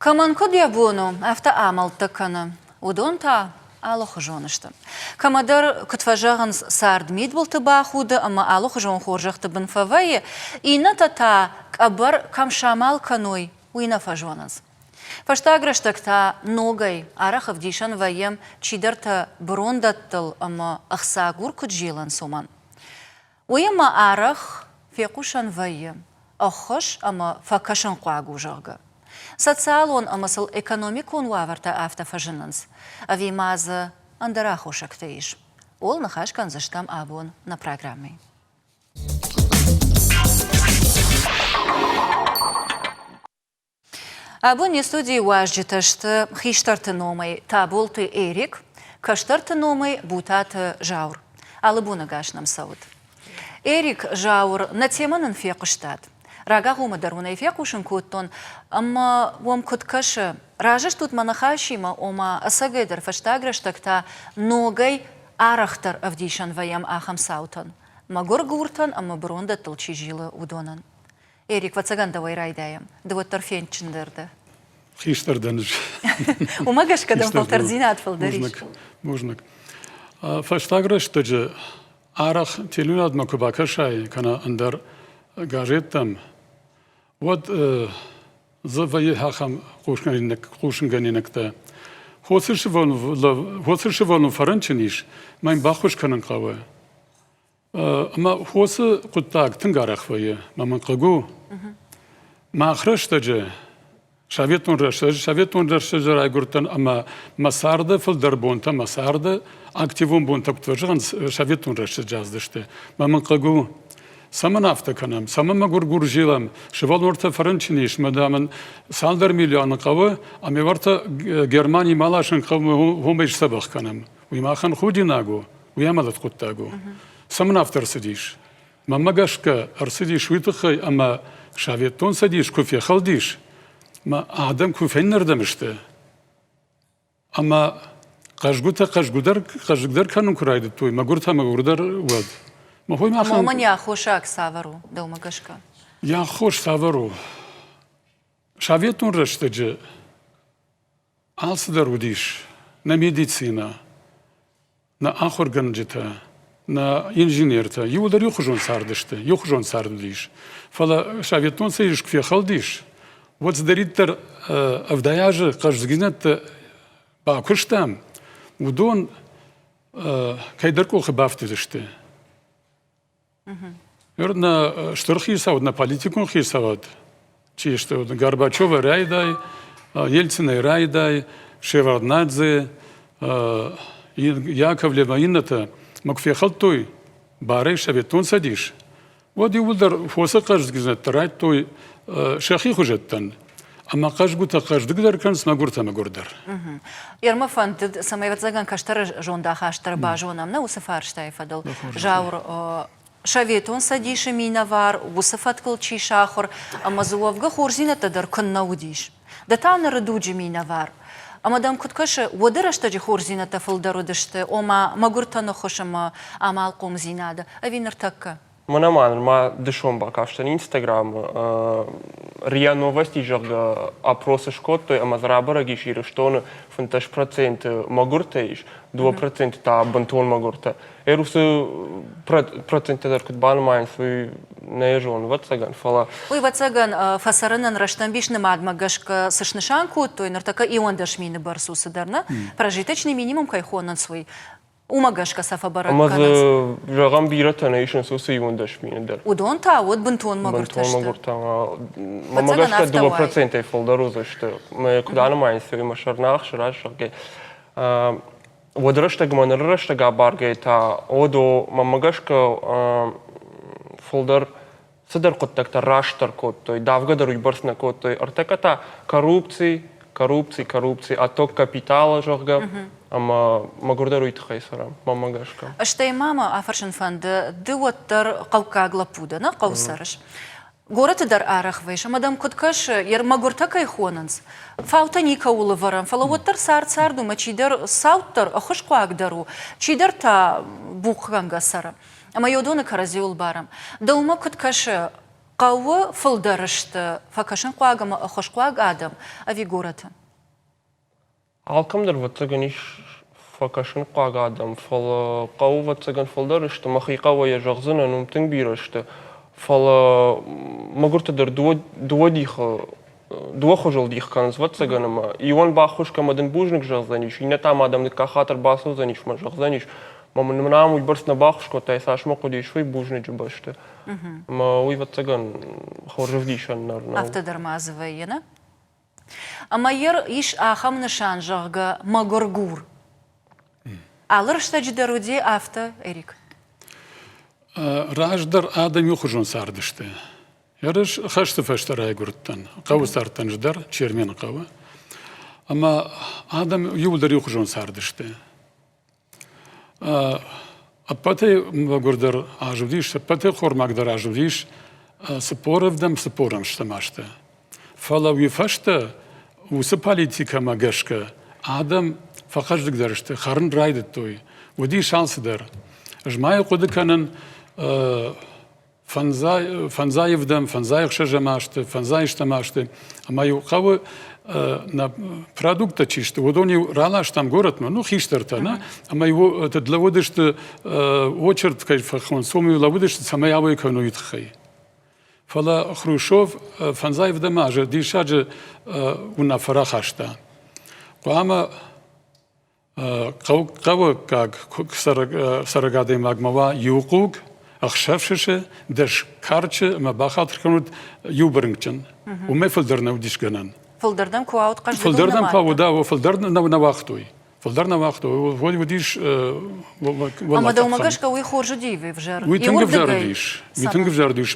Кӕмӕн куыд йӕ бон у, афтӕ амӕлттӕ кӕны. Уыдон та алыхуызон сты. Кӕмӕдӕр, куыд фӕзӕгъынц, цард мидбылты бахуды ӕмӕ алыхуызон хорзӕхты бын фӕвӕййы, иннӕтӕ та къӕбӕр кӕм самал кӕной, уый нӕ фӕзонынц. Фӕстаг рӕстӕг та ногӕй арӕх ӕвдисӕн вӕййӕм, чидӕртӕ бырондӕттыл ӕмӕ ӕхцагур куыд зилынц, уымӕн. Уыимӕ арӕх фехъусӕн вӕййы, ӕххуыс ӕмӕ фӕкӕсынхъуаг у, зӕгъгӕ. Социалон ӕмӕ сыл экономикон уавӕртӕ афтӕ фӕзынынц, ӕви ма дзы ӕндӕр аххосӕгтӕ ис? Ууыл ныхас кӕндзыстӕм абон нӕ программӕйы. Абон не студийы уазджытӕ сты хистӕрты номӕй Таболты Эрик, кӕстӕрты номӕй Бутаты Зауыр. Алы бонӕгас нӕм цӕут. Эрик, Зауыр, нӕ темӕ нын фехъуыстат. Рагагъоммӕ дӕр уын ӕй фехъусын кодтон, ӕмӕ уӕм куыд кӕсы, разы стут мӕ ныхасимӕ, ома ӕцӕгӕйдӕр фӕстаг рӕстӕг та ногӕй арӕхдӕр ӕвдисӕн вӕййӕм ахӕм цаутӕн, мӕгуыргуртӕн ӕмӕ бырондӕттыл чи зилы, уыдонӕн. Эрик, ӕвӕццӕгӕн дӕуӕй райдайӕм. Ды уӕддӕр фендджындӕр дӕ. Хистӕр дӕн ӕз. Уымӕ гӕсгӕ дӕм фӕлтӕрддзинад фылдӕр ис. Бузныг. Фӕстаг рӕстӕджы арӕх телеуынадмӕ куы бакӕсай кӕнӕ ӕндӕр газеттӕм, уӕд дзы вӕййы ахӕм хъусынгӕнинӕгтӕ. Хосы сывӕллон фӕрынчын ис, мӕ йын баххуыс кӕнын хъӕуы. Ӕмӕ хосы хъуыддаг тынг арӕх вӕййы, ӕмӕ мын хъыг у. Мах рӕстӕджы, советон рӕстӕджы, советон рӕстӕджы райгуырдтӕн ӕмӕ мӕ царды фылдӕр бонтӕ, мӕ царды активон бонтӕ куыд фӕзӕгъынц, советон рӕстӕджы аздысты. Мӕ мын хъыг у, цӕмӕн афтӕ кӕнӕм, цӕмӕн мӕгуыргур зилӕм, сывӕллонтӕ фӕрынчын ис, мӕ дам ын цалдӕр миллионы хъӕуы, ӕмӕ уӕртӕ Германимӕ аласын хъӕуы, уымӕй сдзӕбӕх кӕнӕм. Уый махӕн худинаг у, уый амӕлӕт хъуыддаг у. Цӕмӕн афтӕ ӕрцыдис? Мӕнмӕ гӕсгӕ, ӕрцыдис уый тыххӕй, ӕмӕ Советон Цӕдис куы фехӕлдис, мӕ адӕм куы феннӕрдӕм сты, ӕмӕ хъӕзгуытӕ хъӕзгуыдӕр, хъӕздыгдӕр кӕнын куы райдыдтой, мӕгуыртӕ мӕгуырдӕр, уӕд. Махой махӕн... Уымӕн йӕ аххосаг цавӕр у, дӕумӕ гӕсгӕ? Йӕ аххос цавӕр у? Советон рӕстӕджы Алцыдӕр уыдис нӕ медицинӕ, нӕ ахуыргӕнджытӕ, нӕ инженертӕ иууылдӕр иухуызон цардысты, иухуызон цард уыдис. Фӕлӕ Советон Цӕдис куы фехӕлдис, уӕд цыдӕриддӕр 70 азы хъӕздыгдзинӕдтӕ бакуыстам, уыдон кӕйдӕр къухы бафтыдысты. Ныр нӕ стыр хицауад, нӕ политикон хицауад, чи сты, Горбачевы райдай, Ельцинӕй райдай, Шеварднадзе, Яковлева, иннӕтӕ мӕ куы фехӕлдтой барӕй Советон Цӕдис, уӕд иууылдӕр фосы хъӕздыгдзинӕдтӕ райдтой сӕхи хуызӕттӕн. Ӕмӕ хъӕзгуытӕ хъӕздыгдӕр кӕнынц, мӕгуыртӕ мӕгуырдӕр. Ермӕ фӕндыд, цӕмӕй ӕвӕццӕгӕн кӕстӕры зондахаст дӕр базонӕм нӕ уыцы фарстайы фӕдыл. Зауыр, Советон Цӕдисы минӕвар уыцы фӕткыл чи сахуыр, ӕмӕ дзы уӕвгӕ хорздзинӕдтӕ дӕр куыннӕ уыдис. Ды та ныры дуджы минӕвар. Ӕмӕ дӕм куыд кӕсы, уӕды рӕстӕджы хорздзинӕдтӕ фылдӕр уыдысты, ома мӕгуыртӕ ныххуыс ӕмӕ амалхъомдзинады, ӕви ныртӕккӕ? Мӕнӕ ма нырма дысон бакастӕн Инстаграмы, РИА Новости, зӕгъгӕ, опрос скодтой ӕмӕ дзы рабӕрӕг ис Ирыстоны 15% мӕгуыртӕ ис, 2% та бынтон мӕгуыртӕ. Эр уыцы проценттӕ дӕр куыд банымайынц, уый нӕ зонын, ӕвӕццӕгӕн, фӕлӕ... Уый, ӕвӕццӕгӕн, фӕцӕрынӕн рӕстӕмбис нымадмӕ гӕсгӕ цы снысан кодтой, ныртӕккӕ 11 мины бӕрц у цыдӕр, нӕ? Прожиточный минимум кӕй хонынц, уый. Уымӕ гӕсгӕ сӕ фӕбӕрӕг Ӕмӕ дзы, зӕгъӕм, бирӕтӕ нӕ исынц уыцы 11 мины дӕр. Уыдон та уӕд бынтон мӕгуыртӕ сты. Бынтон мӕгуыртӕ. Мӕнмӕ гӕсгӕ 2%-ӕй фылдӕр уыдзысты. Мӕ куыд анымайынц, уый мӕ сӕр нӕ ахсы, раст зӕгъгӕ. Уӕд рӕстӕгмӕ ныры рӕстӕг абаргӕйӕ та, одо, мӕнмӕ гӕсгӕ, фылдӕр цыдӕр хъуыддӕгтӕ растдӕр кодтой, давгӕ дӕр уыйбӕрц нӕ кодтой. Ӕртӕккӕ та коррупци, коррупци, коррупци, отток капитала, зӕгъгӕ, ӕмӕ мӕгуырдӕр уый тыххӕй цӕрӕм, мӕнмӕ гӕсгӕ. Стӕй ма мӕ афӕрсын фӕнды, ды уӕддӕр хъӕуккаг лӕппу дӕ, нӕ хъӕу цӕрыс. Горӕты дӕр арӕх вӕййыс, ӕмӕ дӕм куыд кӕсы, йе мӕгуыртӕ кӕй хонынц, фаутӕ никӕуыл ӕвӕрӕм, фӕлӕ уӕддӕр цард цард у, ӕмӕ чидӕр цауддӕр, ӕххуысхъуаг дӕр у, чидӕр та бухъгӕнгӕ цӕры. Ӕмӕ йӕ уыдоны кӕрӕдзиуыл барӕм. Дӕумӕ куыд кӕсы, Хъӕуы фылдӕр сты фӕкӕсынхъуаг ӕмӕ ӕххуысхъуаг адӕм ӕви горӕты? Алкӕмдӕр, ӕвӕццӕгӕн, ис фӕкӕсынхъуаг адӕм, фӕлӕ хъӕуы, ӕвӕццӕгӕн, фылдӕр сты. Мӕхи хъӕуӕй йӕ зӕгъдзынӕн, уым тынг бирӕ сты. Фӕлӕ мӕгуырты дӕр дыууӕ дихы, дыууӕ хуызыл дих кӕнынц, ӕвӕццӕгӕн, ӕмӕ иуӕн баххуыс кӕм дын бузныг зӕгъдзӕнис, иннӕ та ма дӕм дыккаг хатт ӕрбацӕудзӕнис ӕмӕ зӕгъдзӕнис, мӕ мын ам уыйбӕрц нӕ баххуыс кодтай, цас мӕ хъуыдис, уый бузныджы бӕсты. Ӕмӕ уый, ӕвӕццӕгӕн, хорз ӕвдисӕн нӕу. Афтӕ дӕр ма дзы вӕййы, нӕ? Ӕмӕ йыр ис ахӕм нысан, зӕгъгӕ, мӕгуыргур. Алы рӕстӕджы дӕр уыди афтӕ, Эрик? Раздӕр адӕм иухуызон цардысты. Ӕз хӕсты фӕстӕ райгуырдтӕн, хъӕуы цардтӕн дӕр, Чермены хъӕуы. Ӕмӕ адӕм иууылдӕр иухуызон цардысты. Ӕппӕтӕй мӕгуырдӕр аз уыдис, ӕппӕтӕй хормагдӕр аз уыдис 40 ӕвдӕм, 40 ӕстӕм азты. Фӕлӕ уый фӕстӕ уыцы политикӕмӕ гӕсгӕ адӕм фӕхъӕздыгдӕр сты, хӕрын райдыдтой. Уыдис алцыдӕр. Ӕз ма йӕ хъуыды кӕнын, фӕндзай ӕвдӕм, фӕндзай ӕхсӕзӕм азты, фӕндзай стӕм азты, ӕмӕ-иу хъӕуы нӕ продукттӕ чи сты, уыдон-иу раластам горӕтмӕ, ну, хистӕртӕ, нӕ, ӕмӕ-иу лӕууыдысты очерд кӕй фӕхонынц, уым-иу лӕууыдысты, цӕмӕй ауӕй кӕной уый тыххӕй. Фӕлӕ Хрущев фӕндзай ӕвдӕм азы диссаджы уынаффӕ рахаста. Хъуамӕ Хъӕуккаг цӕрӕг адӕймагмӕ уа иу хъуг, ӕхсӕв сысы, дӕс карчы ӕмӕ бахатыр кӕнут иу бырынкъджын. Уымӕй фылдӕр нӕ уыдис гӕнӕн. Фылдӕр дӕм куы уа, хъӕздыг Фылдӕр дӕм куы уыда, фылдӕр нӕ уагътой. Фылдӕр нӕ уагътой. Уый уыдис Ӕмӕ дӕумӕ гӕсгӕ уый хорз уыди ӕви ӕвзӕр? Уый тынг ӕвзӕр уыдис. Уый тынг ӕвзӕр уыдис.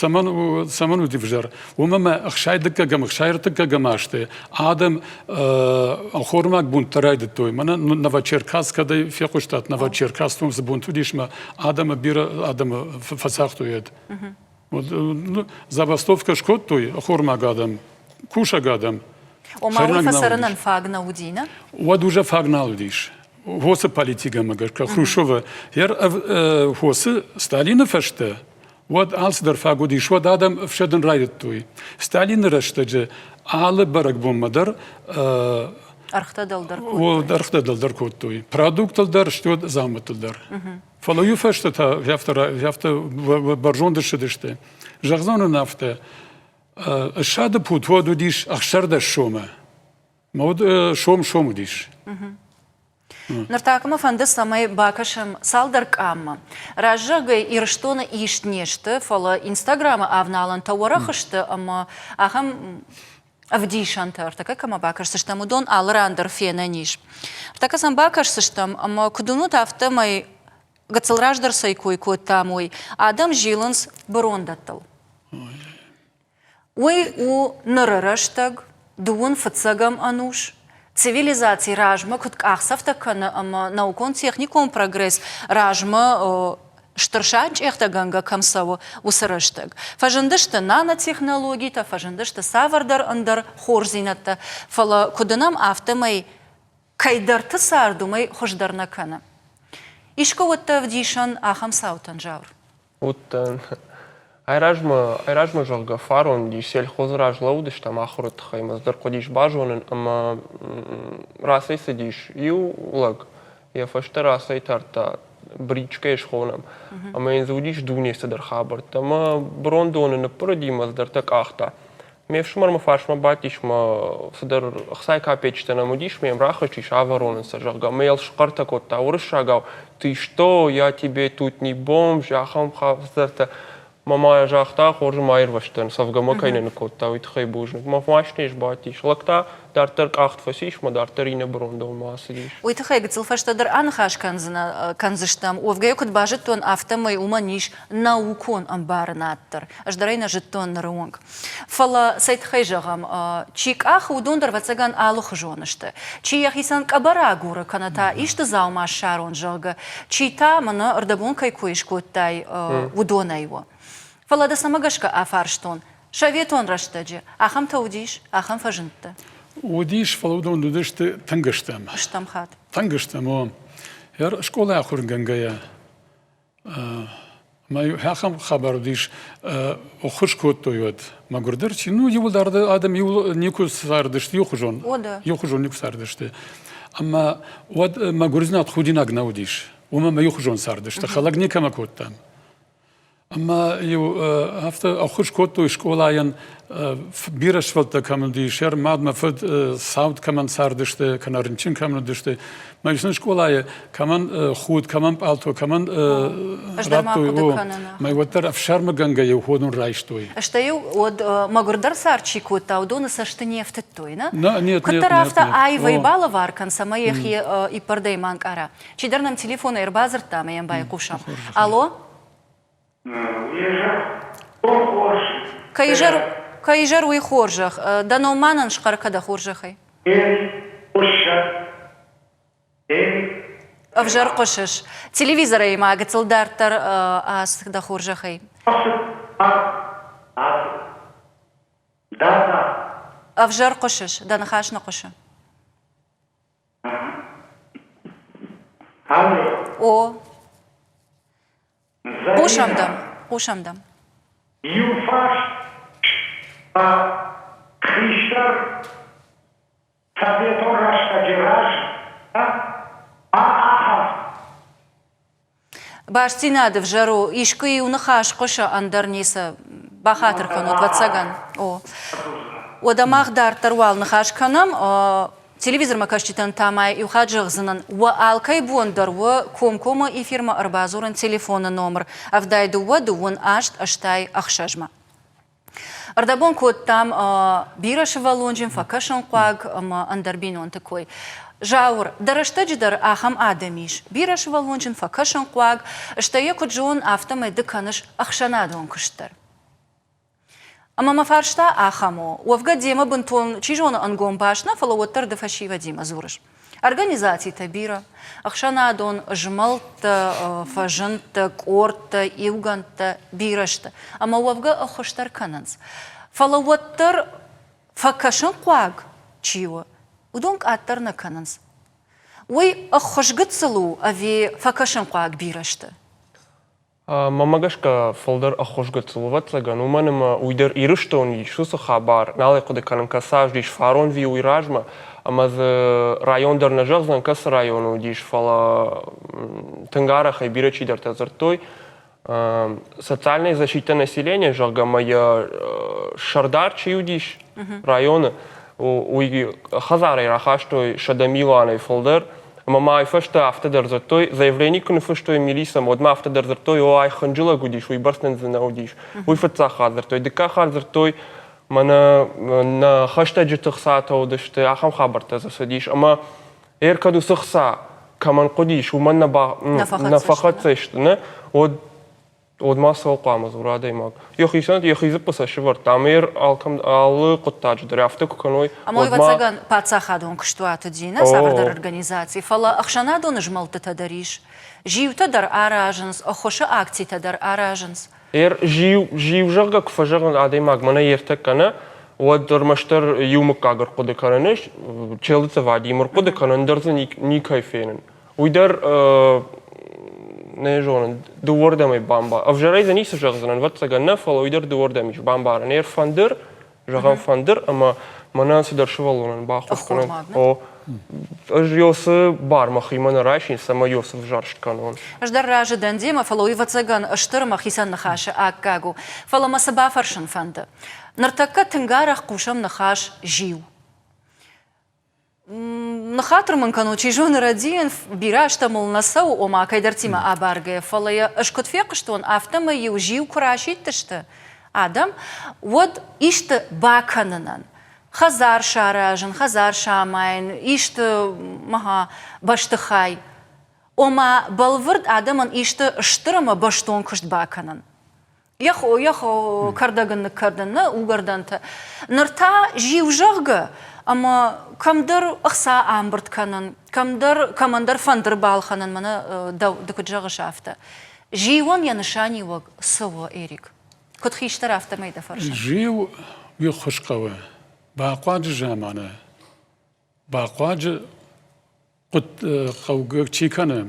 Цӕмӕн, цӕмӕн уыди ӕвзӕр? Уымӕ ӕмӕ 69-ӕм, 63-ӕм азты адӕм ӕххормаг бунттӕ райдыдтой. Мӕнӕ Новочеркасск кӕдӕй фехъуыстат, Новочеркасск цы бунт уыдис, мӕ адӕмы бирӕ адӕмы фӕцагътой. Забастовкӕ скодтой ӕххормаг адӕм, кусӕг адӕм. Ома уый фӕцӕрынӕн фаг нӕ уыди, нӕ? Уӕд уже фаг нал уыдис. Хосы политикӕмӕ гӕсгӕ Хрущевы Хосы Сталины фӕстӕ уӕд алцыдӕр фаг уыдис, уӕд адӕм ӕфсӕдын райдыдтой. Сталины рӕстӕджы алы бӕрӕгбонмӕ дӕр ӕргътӕ дӕлдӕр кодтой. Ӕргътӕ дӕлдӕр кодтой. Продукттыл дӕр, стӕй дзаумӕттыл дӕр. Фӕлӕ иу фӕстӕ та афтӕ бӕрзонд ссыдысты. Зӕгъдзӕн ын афтӕ, ссады пут уӕд уыдис 16 сомы. Мӕ уд сом-сом уыдис. Ныртӕккӕ мӕ фӕнды, цӕмӕй бакӕсӕм цалдӕр къаммӕ. Раззагӕй Ирыстоны ист не сты, фӕлӕ Инстаграмы авналӕнтӕ уӕрӕх сты ӕмӕ ахӕм ӕвдисӕнтӕ ӕртӕккӕ кӕмӕ бакӕсдзыстӕм, уыдон алы ран дӕр фенӕн ис. Ӕртӕккӕ сӕм бакӕсдзыстӕм ӕмӕ куыд уынут, афтӕмӕй гыццыл раздӕр цӕй кой кодтам, уый адӕм зилынц бырондӕттыл. Уый у ныры рӕстӕг, дыууын фыццӕгӕм ӕнус, цивилизаци размӕ куыд къахдзӕфтӕ кӕны ӕмӕ наукон-техникон прогресс размӕ стыр санчъехтӕгӕнгӕ кӕм цӕуы, уыцы рӕстӕг. Фӕзындысты нанотехнологитӕ, фӕзындысты цавӕрдӕр ӕндӕр хорздзинӕдтӕ, фӕлӕ куыд уынӕм, афтӕмӕй кӕйдӕрты цард уымӕй хуыздӕр нӕ кӕны. Искуы уыдтӕ ӕвдисӕн ахӕм цаутӕн, Зауыр? Уыдтӕн. Айразмӕ, айразмӕ, зӕгъгӕ, фарон уыдис, сельхозы раз лӕууыдыстӕм ахуыры тыххӕй мӕ цыдӕр хъуыдис базонын ӕмӕ рацӕйцыдис иу лӕг, йӕ фӕстӕ рацӕйтардта, бричкӕйы схонӕм, ӕмӕ йын дзы уыдис дуне цыдӕр хабӕрттӕ ӕмӕ брондоны ныббырыди мӕ цыдӕртӕ къахта. Ме фсымӕр мӕ фарсмӕ бадтис мӕ цыдӕр ӕхцайы капеччытӕ нӕм уыдис, ме мрахызтис, авӕрон ын сӕ, зӕгъгӕ, ӕмӕ йыл схъӕртӕ кодта уырыссагау, ты что, я тебе тут не бомж, ахӕм хабӕрттӕ. Мӕ ма загъта, хорз ма аирвӕзтӕн, цӕвгӕ мӕ кӕй нӕ ныккодта, уый тыххӕй бузныг. Мӕ машинӕйы сбадтис. Лӕг та дарддӕр къахт фӕцис, мӕ дарддӕр иннӕ бырондонмӕ ацыдис. Уый тыххӕй гыццыл фӕстӕдӕр аныхас кӕндзыстӕм. Уӕвгӕ куыд базыдтон, афтӕмӕй уымӕн ис наукон ӕмбарынад дӕр. Ӕз дӕр ӕй нӕ зыдтон ныры онг. Фӕлӕ цӕй тыххӕй зӕгъӕм, чи къахы, уыдон дӕр, ӕвӕццӕгӕн, алыхуызон сты. Чи йӕхицӕн къӕбӕр агуры, кӕнӕ та исты дзаума ссарон, зӕгъгӕ, чи та, мӕнӕ ӕрдӕбон кӕй кой скодтай, уыдонӕй у. Фӕлӕ дӕ цӕмӕ гӕсгӕ афарстон, советон рӕстӕджы ахӕмтӕ уыдис, ахӕм фӕзындтӕ? Уыдис, фӕлӕ уыдон уыдысты тынг стӕм. Стӕм хатт. Тынг стӕм, о. Скъолайы ахуыргӕнгӕйӕ. Ӕмӕ ахӕм хабар уыдис, ӕххуыс кодтой уӕд мӕгуырдӕр чи, ну, иууылдӕр адӕм иу никуы цардысты иухуызон, иухуызон никуы цардысты. Ӕмӕ уӕд мӕгуырдзинад худинаг нӕ уыдис. Уымӕ ӕмӕ иухуызон цардысты, хӕлӕг никӕмӕ кодтам. Ӕмӕ-иу афтӕ ӕххуыс кодтой скъолайӕн, бирӕ сывӕллӕттӕ кӕм уыди, се рмад мӕ фыд цауд кӕмӕн цардысты, кӕнӕ рынчын кӕмӕн уыдысты. Мӕ сын скъолайы кӕмӕн худ, кӕмӕн пъалто, кӕмӕн радтой, о, мӕ уӕддӕр ӕфсӕрмыгӕнгӕ-иу ходун райстой. Стӕй-иу уӕд мӕгуырдӕр цард чи кодта, уыдоны цӕсты не фтыдтой, нӕ? Нӕ, нет, Куыддӕр афтӕ аивӕй балӕвар кӕн, цӕмӕй йӕхи иппӕрдӕй ма нкъара. Чидӕр нӕм телефонӕй ӕрбадзырдта ӕмӕ йӕм байхъусӕм. Алло? Кӕй изӕр, кӕй изӕр уый хорзӕх. Дӕ ном ма нын схъӕр кӕ дӕ хорзӕхӕй. Ӕвзӕр хъуысыс. Телевизорӕй ма гыццыл дарддӕр ацыд дӕ хорзӕхӕй. Ӕвзӕр хъуысыс, дӕ ныхас нӕ хъуысы. О. Хъусӕм дӕм, хъусӕм дӕм. Иу фарст хистӕр советон рӕстӕджы раз ахӕм Бастдзинад ӕвзӕр у, искуы-иу ныхас хъуысы, ӕндӕр ницы. Бахатыр кӕнут, ӕвӕццӕгӕн. О. Уӕдӕ мах дарддӕр уал ныхас кӕнӕм. Телевизормӕ кӕсджытӕн та ма иу хатт зӕгъдзынӕн, уӕ алкӕй бон дӕр уӕ комкоммӕ эфирмӕ ӕрбадзурын телефоны номыр 72 28 86-мӕ. Ӕрдӕбон кодтам бирӕсывӕллонджын, фӕкӕсынхъуаг ӕмӕ ӕндӕр бинонты кой. Зауыр, дӕ рӕстӕджы дӕр ахӕм адӕм ис, бирӕсывӕллонджын, фӕкӕсынхъуаг, стӕй йӕ куыд зон, афтӕмӕй ды кӕныс ӕхсӕнадон куыст дӕр. Ӕмӕ мӕ фарста ахӕм у, уӕвгӕ демӕ бынтон, чи зоны, ӕнгом баст нӕ, фӕлӕ уӕддӕр ды фӕсивӕдимӕ дзурыс. Организацитӕ бирӕ, ӕхсӕнадон змӕлдтӕ, фӕзындтӕ, къордтӕ, иугӕндтӕ бирӕ сты ӕмӕ уӕвгӕ ӕххуыс дӕр кӕнынц. Фӕлӕ уӕддӕр фӕкӕсынхъуаг чи у, уыдон къаддӕр нӕ кӕнынц. Уый ӕххуыс гыццыл у ӕви фӕкӕсынхъуаг бирӕ сты? Мӕнмӕ гӕсгӕ, фылдӕр ӕххуыс гыццыл, ӕвӕццӕгӕн, уымӕн ӕмӕ уый дӕр Ирыстоны ис уыцы хабар, нал ӕй хъуыды кӕнын, кӕцы аз уыдис фарон ӕви уый размӕ, ӕмӕ дзы район дӕр нӕ зӕгъдзӕн, кӕцы районы уыдис, фӕлӕ тынг арӕхӕй бирӕ чидӕртӕ дзырдтой, социальная защита населения, зӕгъгӕ, ӕмӕ йӕ сӕрдар чи уыдис районы, уый хӕдзарӕй рахастой 100 милуанӕй фылдӕр. Ӕмӕ ма ай фӕстӕ афтӕ дӕр дзырдтой, заявлени куы ныффыстой милицӕмӕ, уӕд ма афтӕ дӕр дзырдтой, о, ай хынджылӕг уыдис, уый бӕрц нын дзы нӕ уыдис. Уый фыццаг хатт дзырдтой. Дыккаг хатт дзырдтой, мӕнӕ нӕ хӕстӕджыты хцатӕ уыдысты, ахӕм хабӕрттӕ дзы цыдис. Ӕмӕ ӕркӕд уыцы хца кӕмӕн хъуыдис, уымӕн нӕ фӕхӕццӕ сты, нӕ, уӕд Уӕд ма цӕуыл хъуамӕ дзура адӕймаг? Йӕхицӕн йӕхи дзыппы сӕ сӕвӕрдта ӕмӕ йӕ алкӕм алы хъуыддаджы дӕр афтӕ куы кӕной, Ӕмӕ уӕд ма ӕвӕццӕгӕн, паддзахадон куыстуат уыди, нӕ цавӕрдӕр организаци, фӕлӕ ӕхсӕнадон змӕлдтытӕ дӕр ис. Зиутӕ дӕр аразынц, ӕххуысы акцитӕ дӕр аразынц. Зиу, зиу, зӕгъгӕ, куы фӕзӕгъын адӕймаг мӕнӕ йе ртӕккӕ нӕ, уӕд ӕрмӕстдӕр иу мыггаг ӕрхъуыды кӕнӕн ис, Челдыты Вадим ӕрхъуыды кӕнын, ӕндӕр дзы никӕй фенын. Уый дӕр нӕ зонын, дыууӕрдӕм ӕй бамбар. Ӕвзӕрӕй дзы ницы зӕгъдзынӕн, ӕвӕццӕгӕн нӕ, фӕлӕ уый дӕр дыууӕрдӕм ис бамбарӕн. Ӕрфӕндыр, зӕгъӕм, фӕндыр ӕмӕ мӕнӕн цыдӕр сывӕллонӕн баххуыс кӕнын. О, ӕз ёсы бар мӕхимӕ нӕ райсин, цӕмӕй ёсы взӕрст кӕнон. Ӕз дӕр разы дӕн демӕ, фӕлӕ уый, ӕвӕццӕгӕн, стыр ӕмӕ хицӕн ныхасы аккаг у. Фӕлӕ мӕ цы бафӕрсын фӕнды? Ныртӕккӕ тынг арӕх хъусӕм ныхас зиу. Ныххатыр мын кӕнут, чи зоны, рӕдийын, бирӕ азтӕ мыл нӕ цӕуы, ома кӕйдӕртимӕ абаргӕйӕ, фӕлӕ йӕ ӕз куыд фехъуыстон, афтӕмӕй-иу зиу куы расидтысты адӕм, уӕд исты бакӕнынӕн, хӕдзар саразын, хӕдзар самайын, исты мӕ бӕстыхай, ома бӕлвырд адӕмӕн исты стыр ӕмӕ бӕстон куыст бакӕнын. Йӕ кӕрдӕг ын ныккӕрдын, нӕ угӕрдӕнтӕ. Ныр та зиу, зӕгъгӕ, ӕмӕ кӕмдӕр ӕхца амбырд кӕнын, кӕмдӕр кӕмӕндӕр фӕндыр балхӕнын, мӕнӕ дӕу ды куыд зӕгъыс, афтӕ. Зиуӕн йӕ нысаниуӕг цы у, Эрик? Куыд хистӕр, афтӕмӕй дӕ фӕрсын. Зиу уый ххуыс хъӕуы. Бахъуаджы заманы, бахъуаджы. Хъӕугӕ чи кӕны,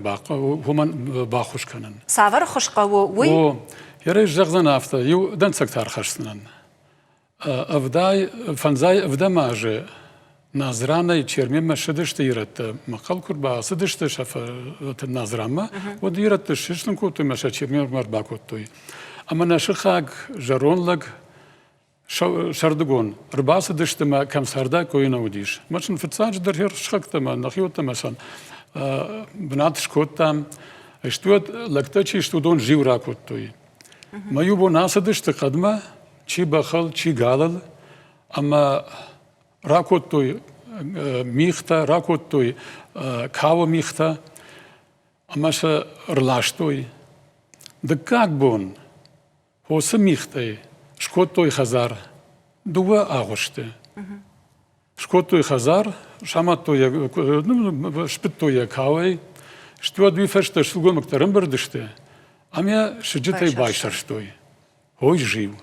уымӕн баххуыс кӕнын. Цавӕр ӕххуыс хъӕуы, уый? О, ерӕй зӕгъдзӕн афтӕ, иу дӕнцӕгтӕ ӕрхӕсдзынӕн. Ӕвдай, фӕндзай ӕвдӕм азы Назранӕй Черменмӕ ссыдысты ирӕттӕ. Мӕхъхъӕл куы рбацыдысты сӕ Назранмӕ, уӕд ирӕтты сыстын кодтой ӕмӕ сӕ Черменмӕ ӕрбакодтой. Ӕмӕ нӕ сыхаг зӕронд лӕг сӕрдыгон ӕрбацыдысты мӕ кӕм цардакой нӕ уыдис. Мӕ сын фыццаджыдӕр сыхӕгтӕ мӕ нӕхиуӕттӕ мӕ сын бынат скодтам. Стуӕд лӕгтӕ чи сты, уыдон зиу ракодтой. Мӕ иу бон ацыдысты хъӕдмӕ, чи бӕхыл, чи галыл, ӕмӕ ракодтой михтӕ, ракодтой кауы михтӕ ӕмӕ сӕ ӕрластой. Дыккаг бон Фосы михтӕй скодтой хӕдзар дыууӕ агъуысты. Скодтой хӕдзар, самадтой йӕ, сбыдтой йӕ кауӕй. Стуӕд уый фӕстӕ сылгоймӕгтӕ ӕрӕмбырд сты ӕмӕ сыджытӕй байсӕрстой. Ой, зиу.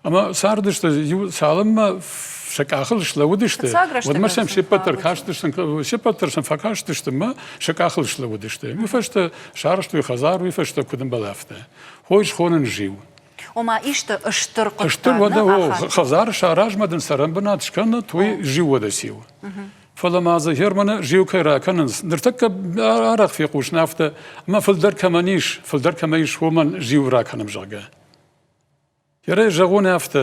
Ӕмӕ цардысты, иу цалынмӕ сӕ къахыл слӕууыдысты, уӕдмӕ сӕм се ппӕт дӕр кастысты, се ппӕт дӕр сӕм фӕкастысты ӕмӕ сӕ къахыл слӕууыдысты. Уый фӕстӕ сарӕзтой хӕдзар, уый фӕстӕ куыд ӕмбӕлы, афтӕ. Хой схонын зиу. Ома исты стыр хъуыддаг. Стыр уӕдӕ о, хӕдзар саразмӕ дын цӕрӕнбынат скӕнӕт, уый зиу уӕдӕ циу. Фӕлӕ ма дзы Германы зиу кӕй ракӕнынц, ныртӕккӕ арӕх фехъусын афтӕ, ӕмӕ фылдӕр кӕмӕн ис, фылдӕр кӕмӕ ис, уымӕн зиу ракӕнӕм, зӕгъгӕ. Ерӕй зӕгъон афтӕ,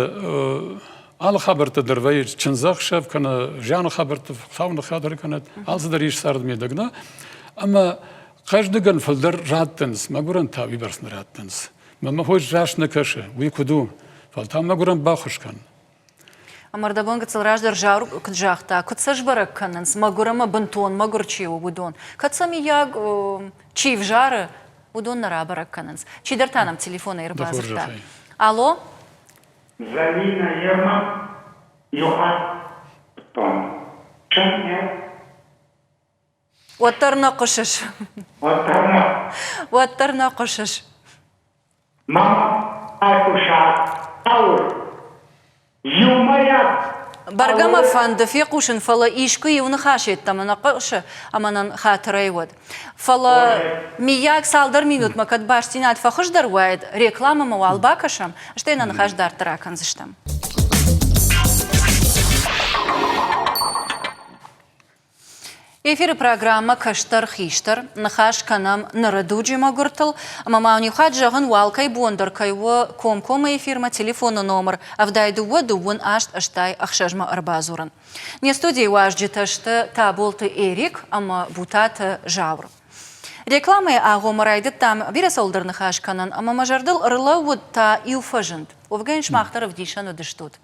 алы хабӕрттӕ дӕр вӕййы чындзӕхсӕв кӕнӕ зианы хабӕрттӕ, Хуыцау ныххатыр кӕнӕд, алцыдӕр ис царды мидӕг, нӕ? Ӕмӕ хъӕздыгӕн фылдӕр раттынц, мӕгуырӕн та уыйбӕрц нӕ раттынц. Мӕ хорз раст нӕ кӕсы, уый куыд у? Фӕлтау мӕгуырӕн баххуыс кӕн. Ӕмӕ ӕрдӕбон гыццыл раздӕр Зауыр куыд загъта, куыд сӕ сбӕрӕг кӕнынц, мӕгуыр ӕмӕ бынтон мӕгуыр чи у, уыдон. Кӕд сӕ, миййаг, чи взары, уыдон нӕ рабӕрӕг кӕнынц. Чидӕр та нӕм телефонӕй ӕрбадзырдта. Алло? Залина Ерма Йохаттон. Уӕддӕр нӕ хъуысыс. Уӕддӕр нӕ. Уӕддӕр нӕ хъуысыс. Мама айхъуса ауыр. Иумӕйаг Бӕргӕ мӕ фӕнды фехъусын, фӕлӕ искуы иу ныхас йеддӕмӕ нӕ хъуысы ӕмӕ нын хатырӕй уӕд. Фӕлӕ, миййаг, цалдӕр минутмӕ кӕд бастдзинад фӕхуыздӕр уаид, рекламӕмӕ уал бакӕсӕм, стӕй нӕ ныхас дарддӕр акӕндзыстӕм. Эфиры программӕ «Кӕстӕр-хистӕр» ныхас кӕнӕм ныры дуджы мӕгуыртыл ӕмӕ ма уын иу хатт зӕгъын, уал кӕй бон дӕр кӕй у комкоммӕ эфирмӕ телефоны номыр 72 28 86-мӕ ӕрбадзурын. Не студийы уазджытӕ сты Таболты Эрик ӕмӕ Бутаты Зауыр. Рекламӕйы агъоммӕ райдыдтам бирӕ цӕуылдӕр ныхас кӕнын ӕмӕ мӕ зӕрдыл ӕрлӕууыд та иу фӕзынд. Уӕвгӕ йын сымах дӕр ӕвдисӕн уыдыстут.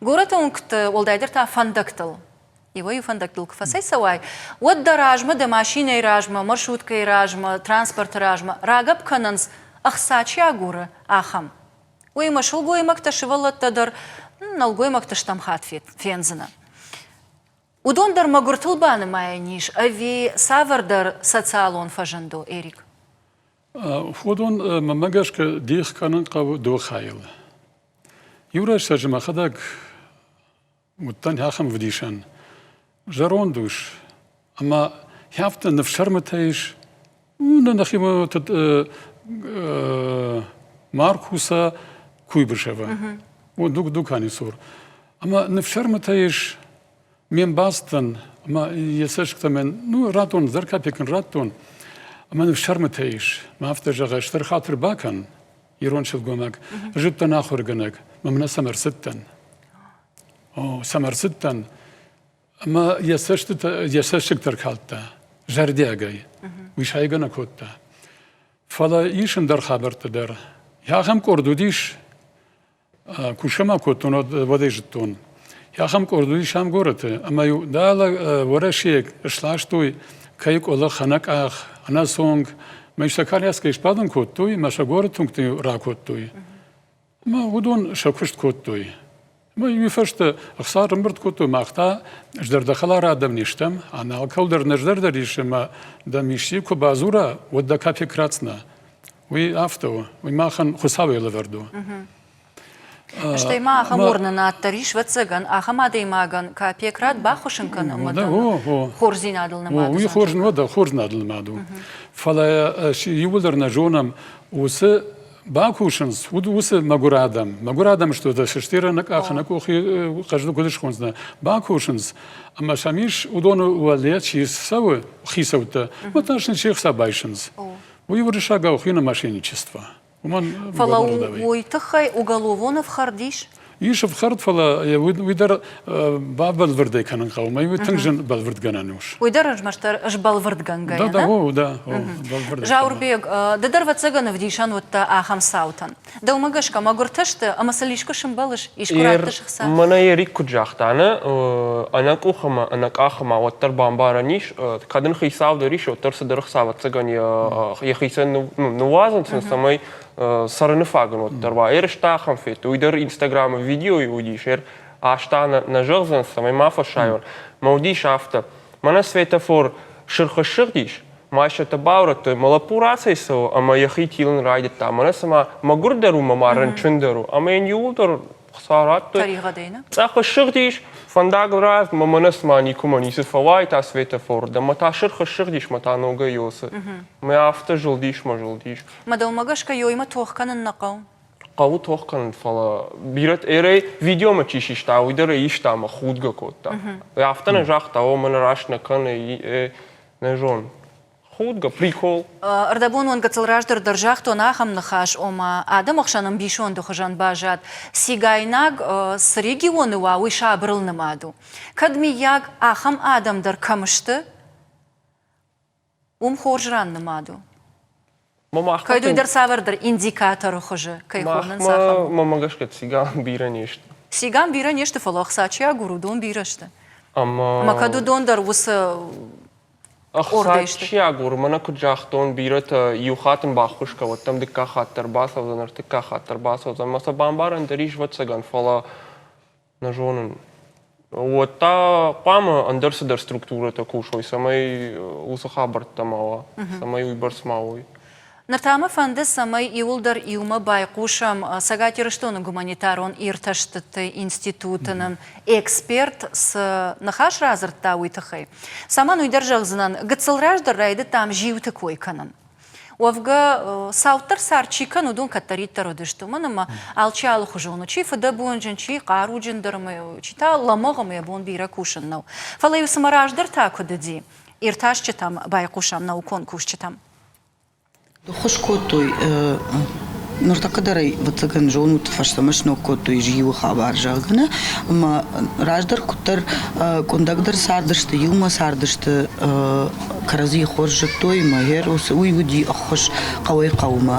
Горӕты уынгты, уӕлдайдӕр та фӕндӕгтыл, Иуӕй-иу фӕндӕгтыл куы фӕцӕйцӕуай, уӕд дӕ размӕ, дӕ машинӕйы размӕ, маршруткӕйы размӕ, транспорты размӕ рагӕпп кӕнынц, ӕхца чи агуры, ахӕм. Уыимӕ сылгоймӕгтӕ, сывӕллӕттӕ дӕр, нӕлгоймӕгты стӕм хатт фендзынӕ. Уыдон дӕр мӕгуыртыл банымайӕн ис ӕви цавӕрдӕр социалон фӕзынд у, Эрик? Уыдон, мӕнмӕ гӕсгӕ, дих кӕнын хъӕуы дыууӕ хайыл. Иу рӕстӕджы мӕхӕдӕг Уыдтӕн ахӕм ӕвдисӕн. Зӕронд ус ӕмӕ афтӕ ныфсӕрмытӕ ис. Нӕ нӕхимӕ Маркуса Куйбышева. Дукани цур. Ӕмӕ ныфсӕрмытӕ ис ме мбацтӕн ӕмӕ йӕ цӕсгтӕ мӕн, ну, радтон, дӕр капек ын радтон. Ӕмӕ ныфсӕрмытӕ ис. Мӕ афтӕ зӕгъы, стыр хатыр бакӕн, ирон сылгоймаг. Зыдтӕн ахуыргӕнӕг, мӕ мӕнӕ цӕмӕ ӕрцыдтӕн. О, цӕмӕ ӕрцыдтӕн, ӕмӕ йӕ цӕстытӕ, йӕ цӕссыгтӕ ркалдта зӕрдиагӕй. Уый сайгӕ нӕ кодта. Фӕлӕ ис ӕндӕр хабӕрттӕ дӕр. Ахӕм къорд уыдис, кусгӕ ма кодтон, уӕд ӕй зыдтон. Ахӕм къорд уыдис ам горӕты, ӕмӕ-иу дӕлӕ Уӕрӕсейаг сластой кӕй къуылых, ӕнӕкъах, ӕнӕцонг. Мӕ сӕ коляскӕйы сбадын кодтой, ӕмӕ сӕ горӕты уынгты ракодтой. Ӕмӕ уыдон сӕ куыст кодтой. Ӕмӕ уый фӕстӕ ӕхца ӕрӕмбырд кодтой, мах та зӕрдӕхӕлар адӕм не стӕм, ӕмӕ алкӕуыл дӕр нӕ зӕрдӕ риссы ӕмӕ дӕм исчи куы бадзура, уӕд дӕ капек ратдзынӕ. Уый афтӕ у, уый махӕн Хуыцауӕй лӕвӕрд у. Стӕй ма ахӕм уырнынад дӕр ис, ӕвӕццӕгӕн, ахӕм адӕймагӕн капек рад баххуыс ын кӕн ӕмӕ хорздзинадыл нымад Уый хорз, хорздзинадыл нымад у. Фӕлӕ иууылдӕр нӕ зонӕм, уыцы бакусынц, уыцы мӕгуыр адӕм, мӕгуыр адӕм сты, дӕ сыстер ӕнӕкъах, ӕнӕкъухи хъӕздыг куыд схондзынӕ, бакусынц, ӕмӕ сӕм ис, уыдоны уӕле чи цӕуы, хицӕуттӕ, уӕд та сын се хца байсынц. Уый уырыссагау хуыйны мошенничество. Уымӕн Фӕлӕ уый тыххӕй уголовон ӕфхӕрд ис? Ис ӕфхӕрд, фӕлӕ уый дӕр бабӕлвырдӕй кӕнын хъӕуы. Мӕ уый тынг зын бӕлвырдгӕнӕн у. Уый дӕр ӕрмӕстдӕр сбӕлвырдгӕнгӕйӕ, Да, да, о, да, о, бӕлвырд. Зауырбег, ды дӕр ӕвӕццӕгӕн ӕвдисӕн уыдтӕ ахӕм цаутӕн. Дӕумӕ гӕсгӕ мӕгуыртӕ сты ӕмӕ сыл искуы сымбӕлыс, искуы раттыс ӕхца? Мӕнӕ Ерик куыд загъта, нӕ, ӕнӕкъух ӕмӕ ӕнӕкъах ӕмӕ уӕддӕр бамбарӕн ис, кӕд ын хицау дӕр ис, уӕддӕр цыдӕр ӕхца ӕвӕццӕгӕн йӕхицӕн ныууадзынц, цӕмӕй цӕрыны фаг ын уӕддӕр уа. Ерыстӕ ахӕм федтой, уый дӕр Инстаграмы видеойы уыдис, аста нӕ зӕгъдзӕн, цӕмӕй ма фӕсайон. Мӕ уыдис афтӕ. Мӕнӕ светофор сырх ссыгъдис, Машинӕтӕ баурӕдтой, мӕ лӕппу рацӕйцӕуы ӕмӕ йӕхи тилын райдыдта. Мӕнӕ цыма мӕгуырдӕр у мӕ ма рынчындӕр у. Ӕмӕ йын иууылдӕр хца радтой. Тӕригъӕдӕй, нӕ? Цъӕх ссыгъдис, фӕндагыл рацыд, мӕ мӕнӕ цыма никуы ницы фӕуайы та светофор, дӕ мӕ та сырх ссыгъдис, мӕ та ногӕй ёсы. Мӕ афтӕ зылдис, мӕ зылдис. Мӕ дӕумӕ гӕсгӕ ёймӕ тох кӕнын нӕ хъӕуы? Хъӕуы тох кӕнын, фӕлӕ бирӕ эрӕй видеомӕ чи систа, уый дӕр ӕй иста ӕмӕ худгӕ кодта. Афтӕ нӕ загъта, о, мӕнӕ раст нӕ кӕны, нӕ зон. Худгӕ, прикол. Ӕрдӕбон уын гыццыл раздӕр дӕр загътон ахӕм ныхас, ома адӕмы хсӕн ӕмбисонды хуызӕн баззад, цигайнаг цы регионы уа, уый сабырыл нымад у. Кӕд, мыййаг, ахӕм адӕм дӕр кӕм сты, уым хорз ран нымад у. Кӕд уый дӕр цавӕрдӕр индикаторы хуызы кӕй хонынц, ахӕм. Мӕнмӕ гӕсгӕ циган бирӕ не сты. Циган бирӕ не сты, фӕлӕ ӕхца чи агуры, уыдон бирӕ сты. Ӕмӕ кӕд уыдон дӕр уыцы къордӕй сты. Чи агуры, мӕнӕ куыд загътон, бирӕтӕ иу хатт ын баххуыс кӕуӕттӕм, дыккаг хатт дӕр бацӕудзӕн, ӕртыккаг хатт дӕр бацӕудзӕн. Мӕ сӕ бамбарӕн дӕр ис, ӕвӕццӕгӕн, фӕлӕ нӕ зонын. Уӕд та хъуамӕ ӕндӕр цыдӕр структурӕтӕ кусой, цӕмӕй уыцы хабӕрттӕ ма уа, цӕмӕй уыйбӕрц ма уой. Ныр та мӕ фӕнды, цӕмӕй иуылдӕр иумӕ байхъусӕм Цӕгат Ирыстоны гуманитарон иртӕстыты институты нын эксперт цы ныхас радзырдта, уый тыххӕй. Цӕмӕн уый дӕр зӕгъдзынӕн, гыццыл раздӕр райдыдтам зиуты кой кӕнын. Уӕвгӕ, цауддӕр цард чи кӕны, уыдон кӕддӕриддӕр уыдысты, уымӕн ӕмӕ алчи алыхуызон у, чи фыдӕбонджын, чи хъаруджындӕр ӕмӕ чи та лӕмӕгъ ӕмӕ йӕ бон бирӕ кусын нӕу. Фӕлӕ-иу цымӕ раздӕр та куыд уыди? Иртасджытӕм байхъусӕм, наукон кусджытӕм. Ххуыс кодтой, ныртӕккӕ дӕр ӕй, ӕвӕццӕгӕн, зонут, фӕстӕмӕ сног кодтой зиуы хабар, зӕгъгӕ, нӕ. Ӕмӕ раздӕр куыддӕр къуындӕгдӕр цардысты, иумӕ цардысты, кӕрӕдзийы хорз зыдтой ӕмӕ гъер уый уыди ӕххуыс хъӕуӕй хъӕумӕ,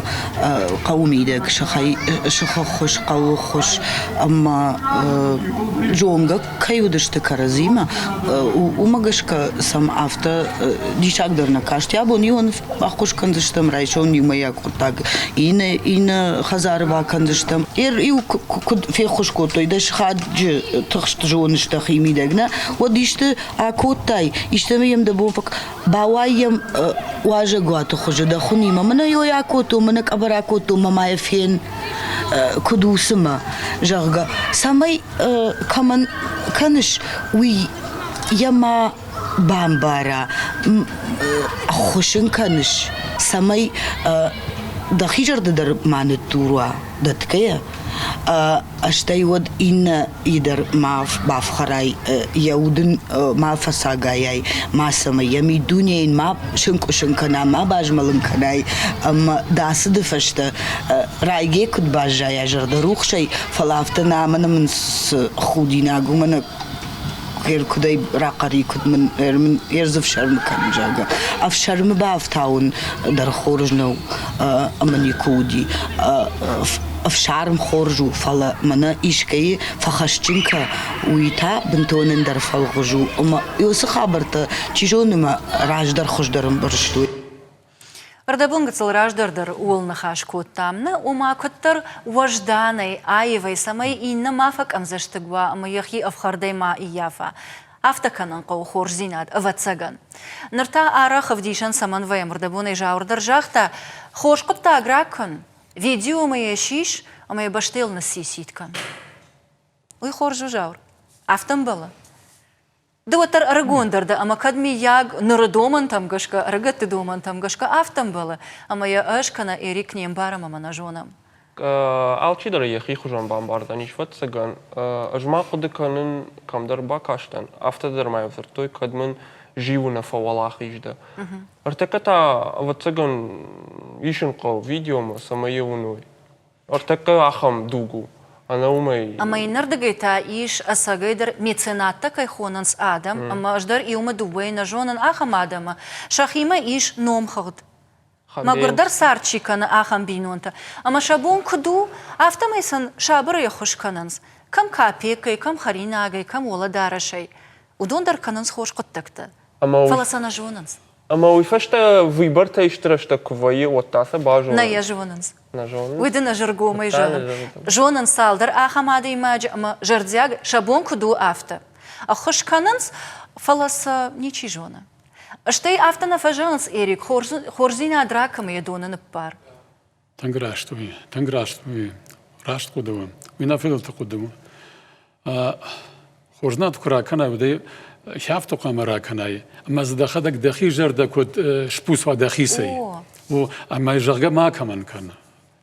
хъӕуы мидӕг сыхӕй сыхы ххуыс, хъӕуы ххуыс ӕмӕ зонгӕ кӕй уыдысты кӕрӕдзимӕ, уымӕ гӕсгӕ сӕм афтӕ диссаг дӕр нӕ касти. Абон иуӕн баххуыс кӕндзыстӕм, райсом иумӕйаг хъуыддаг иннӕ, иннӕ хӕдзары бакӕндзыстӕм. Иу куыд феххуыс кодтой, дӕ сыхаджы тыхст зоныс дӕхи мидӕг, нӕ? Уӕд исты акодтай, истӕмӕ йӕм дӕ бон бауай йӕм уазӕгуаты хуызы дӕ хуынимӕ, мӕнӕ йой акодтон, мӕнӕ къӕбӕр акодтон, мӕ ма йӕ фен, куыд у цымӕ, зӕгъгӕ, цӕмӕй кӕмӕн кӕныс, уый йӕ ма бамбара, ӕххуыс ын кӕныс, цӕмӕй дӕхи зӕрдӕ дӕр ма ныддур уа дӕтгӕйӕ, стӕй уӕд иннӕйы дӕр ма бафхӕрай, йӕ уд ын ма фӕцагайай, мацӕмӕй йӕ миддунейы йын ма сынкъуысын кӕна, ма базмӕлын кӕнай ӕмӕ дӕ ацыды фӕстӕ райгӕ куыд баззайа зӕрдӕрухсӕй, фӕлӕ афтӕ нӕ, мӕнӕ мын цы худинаг у, мӕнӕ куыдӕй рахъӕри, куыд мын ӕрдз ӕфсӕрмы кӕны, зӕгъгӕ. Ӕфсӕрмы бафтауын дӕр хорз нӕу ӕмӕ никуы уыди. Ӕфсарм хорз у, фӕлӕ мӕнӕ искӕйы фӕхӕсджын кӕ, уый та бынтон ӕндӕр фӕлгъуыз у. Ӕмӕ уыцы хабӕрттӕ, чи зоны, мӕ раздӕр хуыздӕр ӕмбӕрстой. Ӕрдӕбон гыццыл раздӕр дӕр ууыл ныхас кодтам, нӕ, ома куыддӕр уӕзданӕй, аивӕй, цӕмӕй иннӕ ма фӕкъӕмдзӕстыг уа ӕмӕ йӕхи ӕфхӕрдӕй ма ӕййафа. Афтӕ кӕнын хъӕуы хорздзинад, ӕвӕццӕгӕн. Ныр та арӕх ӕвдисӕн цӕмӕн вӕййӕм, ӕрдӕбонӕй Зауыр дӕр загъта, хорз хъуыддаг ракӕн. Видеомӕ йӕ сис ӕмӕ йӕ бӕстӕйыл ныссисит кӕн. Уый хорз у, Зауыр. Афтӕ ӕмбӕлы. Ды уӕддӕр ӕрыгондӕр дӕ ӕмӕ кӕд миййаг ныры домӕнтӕм гӕсгӕ, ӕрыгӕтты домӕнтӕм гӕсгӕ афтӕ ӕмбӕлы, ӕмӕ йӕ ӕз кӕнӕ Эрик не мбарӕм ӕмӕ нӕ зонӕм. Алчидӕр йӕхи хуызӕн бамбардзӕнис, ӕвӕццӕгӕн. Ӕз ма хъуыды кӕнын, кӕмдӕр бакастӕн, афтӕ дӕр ма дзырдтой, кӕд мын зиуы нӕ фӕуӕлахиз дӕ. Ӕртӕккӕ та, ӕвӕццӕгӕн, исын хъӕуы видеомӕ, цӕмӕй йӕ уыной. Ӕртӕккӕ ахӕм дуг у, ӕнӕ уымӕй. Ӕмӕ иннӕрдыгӕй та ис, ӕцӕгӕйдӕр меценаттӕ кӕй хонынц адӕм, ӕмӕ ӕз дӕр иумӕ дыууӕйы нӕ зонын ахӕм адӕмы, сӕхимӕ ис номхыгъд. Мӕгуырдӕр цард чи кӕны, ахӕм бинонтӕ. Ӕмӕ сӕ бон куыд у, афтӕмӕй сын сабырӕй ӕххуыс кӕнынц, кӕм капеккӕй, кӕм хӕринагӕй, кӕм уӕлӕдарӕсӕй. Уыдон дӕр кӕнынц хорз хъуыддӕгтӕ, фӕлӕ сӕ нӕ зонынц. Ӕмӕ уый фӕстӕ выбортӕ исты рӕстӕг куы вӕййы, уӕд та сӕ базонынц. Нӕ йӕ зонынц. Нӕ зонынц. Уый дын ӕз ӕргомӕй зӕгъын. Зонынц цалдӕр ахӕм адӕймаджы ӕмӕ зӕрдиаг сӕ бон куыд у, афтӕ. Ӕххуыс кӕнынц, фӕлӕ сӕ ничи зоны. Стӕй афтӕ нӕ фӕзӕгъынц, Эрик, хорздзинад ракӕмы йӕ доны ныппар. Тынг раст у, тынг раст у, раст хъуыды у. Уый нӕ фыдӕлты хъуыды у. Хорздзинад куы ракӕнай, уӕд ӕй хӕфты хъуамӕ ракӕнай, ӕмӕ дзы дӕхӕдӕг дӕхи зӕрдӕ куыд спус уа дӕхицӕй. О, ӕмӕ зӕгъгӕ макӕмӕн кӕн.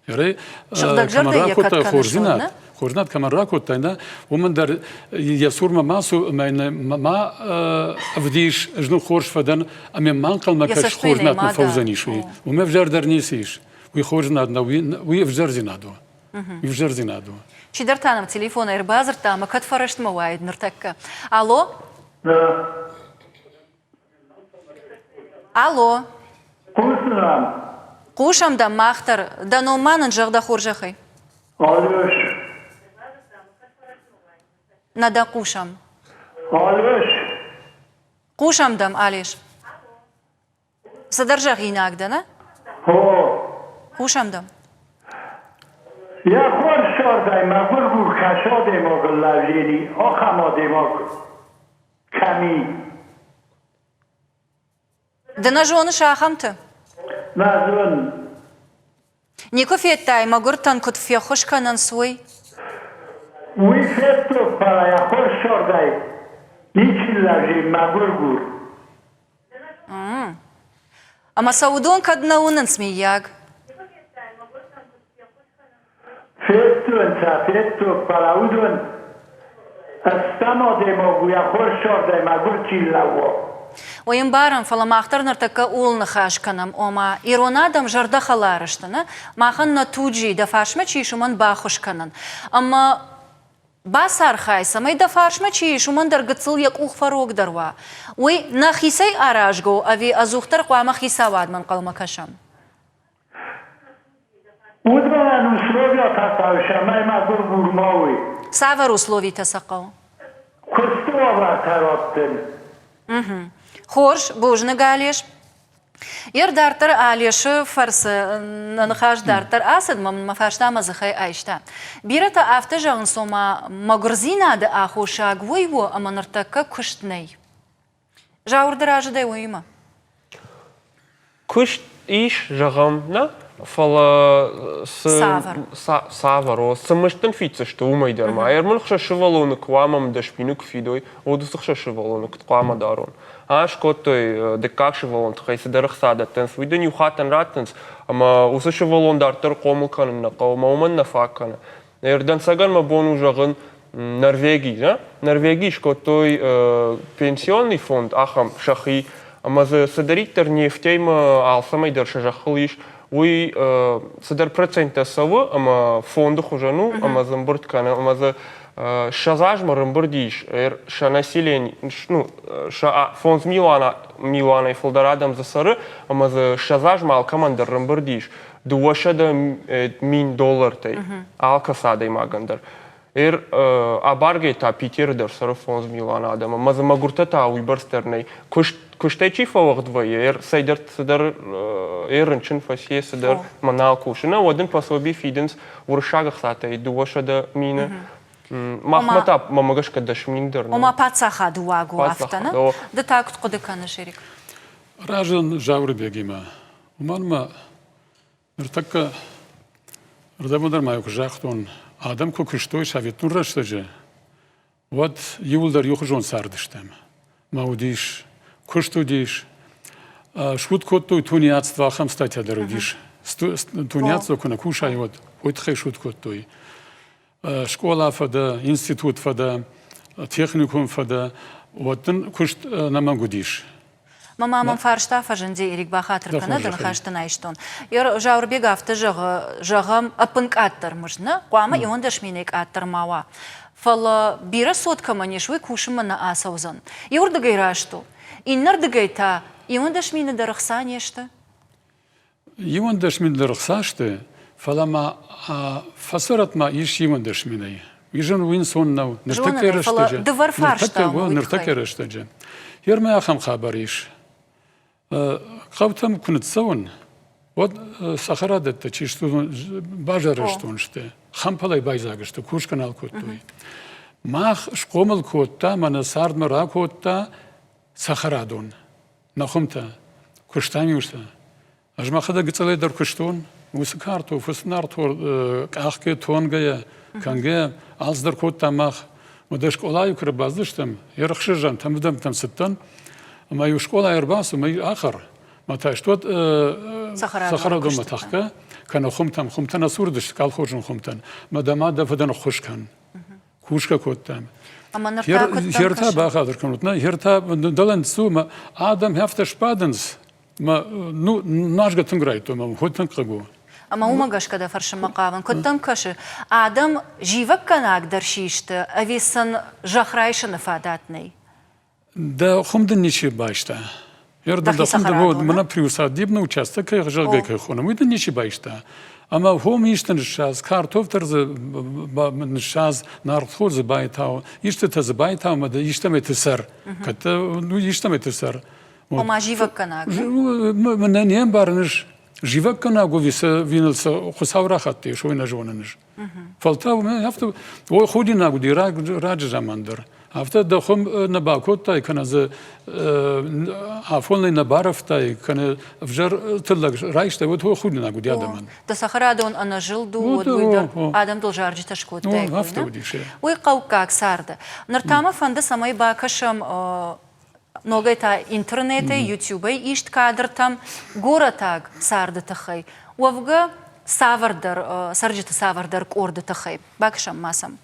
Кӕмӕн ракодтай хорздзинад, хорздзинад кӕмӕн ракодтай, нӕ, уымӕн дӕр йӕ цурмӕ ма цу ӕмӕ йын ма ӕвдис, ӕз нын хорз фӕдӕн, ӕмӕ ма ӕнхъӕлмӕ кӕс, хорздзинад мын фӕуыдзӕнис, уый. Уымӕ ӕвзӕрдӕр ницы ис. Уый хорздзинад нӕу, уый ӕвзӕрдзинад у. Уый ӕвзӕрдзинад у. Чидӕр та нӕм телефонӕй ӕрбадзырдта ӕмӕ кӕд фӕрӕстмӕ уаид ныртӕккӕ. Алло? Алло. Хъусӕм. Хъусӕм дӕм мах дӕр. Дӕ ном ма нын зӕгъ дӕ хорзӕхӕй. Алеш. Нӕ дӕ хъусӕм. Алеш. Хъусӕм дӕм, Алеш. Цыдӕр зӕгъинаг дӕ, нӕ? Хо. Хъусӕм дӕм. Йӕ хорз цардӕй мӕгуыргур кӕсы адӕймагыл лӕвзени, ахӕм адӕймаг кӕми? Ды нӕ зоныс ахӕмты? Нӕ зонын. Никуы федтай, мӕгуыртӕн куыд феххуыс кӕнынц, уый? Уый федтон, фӕлӕ йӕ хорз цардӕй ничи лӕвзи мӕгуыргур. Ӕмӕ сӕ уыдон кӕд нӕ уынынц, мыййаг? Федтон сӕ, федтон, фӕлӕ уыдон ӕстӕм адӕймаг у, йӕ хорз цардӕй мӕгуыр чи лӕууа. Уый ӕмбарӕм, фӕлӕ мах дӕр ныртӕккӕ ууыл ныхас кӕнӕм, ома ирон адӕм зӕрдӕхӕлар сты, нӕ? Махӕн нӕ туджы дӕ фарсмӕ чи ис, уымӕн баххуыс кӕнын. Ӕмӕ бацархай, цӕмӕй дӕ фарсмӕ чи ис, уымӕн дӕр гыццыл йӕ къух фӕрогдӕр уа. Уый нӕхицӕй аразгӕ у ӕви ӕдзухдӕр хъуамӕ хицауадмӕ ӕнхъӕлмӕ кӕсӕм? Уыдонӕн условиятӕ хъӕуы, цӕмӕй мӕгуыргур ма уой. Цавӕр условитӕ сӕ хъӕуы? Куысты уавӕртӕ раттын. Хорз, бузныг, Алеш. Ер дарддӕр Алешы фӕрцы нӕ ныхас дарддӕр ацыд, мӕ мын мӕ фарста мӕ дзыхӕй айста. Бирӕтӕ афтӕ зӕгъынц, ома мӕгуырдзинады аххосаг уый у, ӕмӕ ныртӕккӕ куыст нӕй. Зауыр, ды разы дӕ уыимӕ? Куыст ис, зӕгъӕм, нӕ, фӕлӕ цы Цавӕр? цавӕр, о, цы мызд дын фиддзысты, уымӕй дӕр ма. Ӕрмын хсӕз сывӕллоны куы уа ӕмӕ мын дӕсбины куы фидой, уӕд уыцы хсӕз сывӕллоны куыд хъуамӕ дарон? Ас кодтой дыккаг сывӕллоны тыххӕй цыдӕр ӕхца дӕттынц, уый дын иу хаттӕн раттынц, ӕмӕ уыцы сывӕллон дарддӕр хъомыл кӕнын нӕ хъӕуы, ӕмӕ уымӕн нӕ фаг кӕны. Дӕнцӕгӕн мӕ бон у зӕгъын, Норвегий, нӕ? Норвегийы скодтой пенсионный фонд ахӕм сӕхи, ӕмӕ дзы цыдӕриддӕр нефтӕй ӕмӕ алцӕмӕй дӕр сӕ зӕххыл ис, уый цыдӕр проценттӕ цӕуы ӕмӕ фонды хуызӕн у ӕмӕ дзы ӕмбырд кӕны ӕмӕ дзы 20 азмӕ рымбырд ис сӕ население, ну, сӕ фондз милуанӕй фылдӕр адӕм дзы цӕры ӕмӕ дзы 20 азмӕ алкӕмӕн дӕр рымбырд ис 200 000 доллартӕй алкӕцы адӕймагӕн дӕр. Абаргӕ та Питеры дӕр цӕры 5 милуан адӕм, ӕмӕ дзы мӕгуыртӕ та уыйбӕрц дӕр нӕй. Куыст, куыстӕй чи фӕуӕгъд вӕййы, цӕйдӕр цыдӕр рынчын фӕци, цыдӕр мӕ нал кусы, нӕ, уӕд ын пособи фидынц уырыссаг ӕхцатӕй 200 мины. Махмӕ та, мӕмӕ гӕсгӕ, 10 000 дӕр. Ома паддзахады уаг у афтӕ, нӕ? Ды та куыд хъуыды кӕныс, Эрик? Разын Зауырбегимӕ. Уымӕн ӕмӕ ныртӕккӕ. Рдӕмӕ дӕр ма куы загътон, адӕм куы куыстой советон рӕстӕджы, уӕд иуылдӕр иухуызон цардыстӕм. Мӕ уыдис, куыст уыдис. Суд кодтой тунеядство, ахӕм статья дӕр уыдис. Тунеядство куы нӕ кусай, уӕд уый тыххӕй суд кодтой. Скъола фӕдӕ, институт фӕдӕ, техникум фӕдӕ, уӕд дын куыст нӕмӕнг уыдис. Мӕ мӕм фарста фӕзынди, Эрик, бахатыр кӕнӕд, ныхас дын айстон. Зауырбег афтӕ зӕгъы, зӕгъӕм, ӕппынкъаддӕр мызд нӕ, хъуамӕ 11 минӕй къаддӕр ма уа. Фӕлӕ бирӕ цот кӕмӕн ис, уый кусынмӕ нӕ ацӕудзӕн. Иуырдыгӕй раст у, иннӕрдыгӕй та 11 мины дӕр ӕхца не сты. 11 мин дӕр ӕхца сты, фӕлӕ ма фӕцӕрӕт ма ис 11 минӕй. Уый уый ӕнцон нӕу. Ныртӕккӕ рӕстӕджы. Дывӕр фарста Ныртӕккӕ рӕстӕджы. Ермӕ ахӕм хабар ис. Хъӕутӕм куы ныццӕуын, уӕд цӕхӕрадӕттӕ чи сты, базарӕстон сты, хӕмпӕлӕй байдзаг сты, кусгӕ нал кодтой. Мах схъомыл кодта, мӕнӕ цардмӕ ракодта цӕхӕрадон. Нӕ хуымтӕ, куыстам-иу сӕ. Ӕз мӕхӕдӕг гыццылӕй дӕр куыстон. Уыцы картоф, уыцы нартхор къахгӕ, тонгӕйӕ, кӕнгӕйӕ алцыдӕр кодтам мах. Уӕдӕ скъолайы куы ӕрбацыдыстӕм, ӕрхсызӕм, тӕмдӕмтӕм цыдтӕн, ӕмӕ-иу скъолайы ӕрбацу, ӕмӕ ахӕр. Мӕ та уӕд цӕхӕрадонмӕ тӕхгӕ, кӕнӕ хуымтӕм. Хуымтӕ нӕ цурдысты, колхозон хуымтӕн. Мӕ дӕ мад дӕ фыдӕн ӕххуыс кӕн. Кусгӕ кодтам. Ӕмӕ ныр та куыд Хер та бахатыр кӕнут, нӕ хер та дӕлӕн цу, мӕ адӕм афтӕ сбадынц, мӕ ну нуазгӕ тынг райдыдтой, мӕ хоть тынг хъыг у. Ӕмӕ уымӕ гӕсгӕ дӕ фӕрсынмӕ хъавын, куыд дӕм кӕсы, адӕм зивӕггӕнаг дӕр систы ӕви сын зӕхх райсыны фадат нӕй? Дӕ хуым дын ничи байста. Дӕ хуым дын вот мӕнӕ приусадебный участок кӕй зӕгъгӕ кӕй хонӕм, уый дын ничи байста. Ӕмӕ хом исты ныссадз, картоф дӕр дзы ныссадз, нартхор дзы байтау, истытӕ дзы байтау ӕмӕ дӕ истӕмӕйты сӕр. Кӕд ну истӕмӕйты сӕр. Ома зивӕггӕнаг. Мӕнӕ не мбарын ӕз, зивӕггӕнаг уыди цы виныл цы Хуыцау рахатти, уый нӕ зонын ӕз. Фӕлтау афтӕ ой худинаг уыди раджы заман дӕр. Афтӕ дӕ хуым нӕ бакодтай, кӕнӕ дзы афонӕй нӕ барӕфтай, кӕнӕ ӕвзӕр тыллӕг райстай, уӕд худинаг уыди адӕмӕн. Дӕ цӕхӕрадон ӕнӕзылд у, уӕд уый дӕр адӕм дыл зарджытӕ скодтаиккой. Афтӕ уыдис. Уый хъӕуккаг царды. Ныр та мӕ фӕнды, цӕмӕй бакӕсӕм ногӕй та интернетӕй, ютубӕй ист кадртӕм горӕтаг царды тыххӕй. Уӕвгӕ, цавӕрдӕр цӕрджыты цавӕрдӕр къорды тыххӕй. Бакӕсӕм ма сӕм.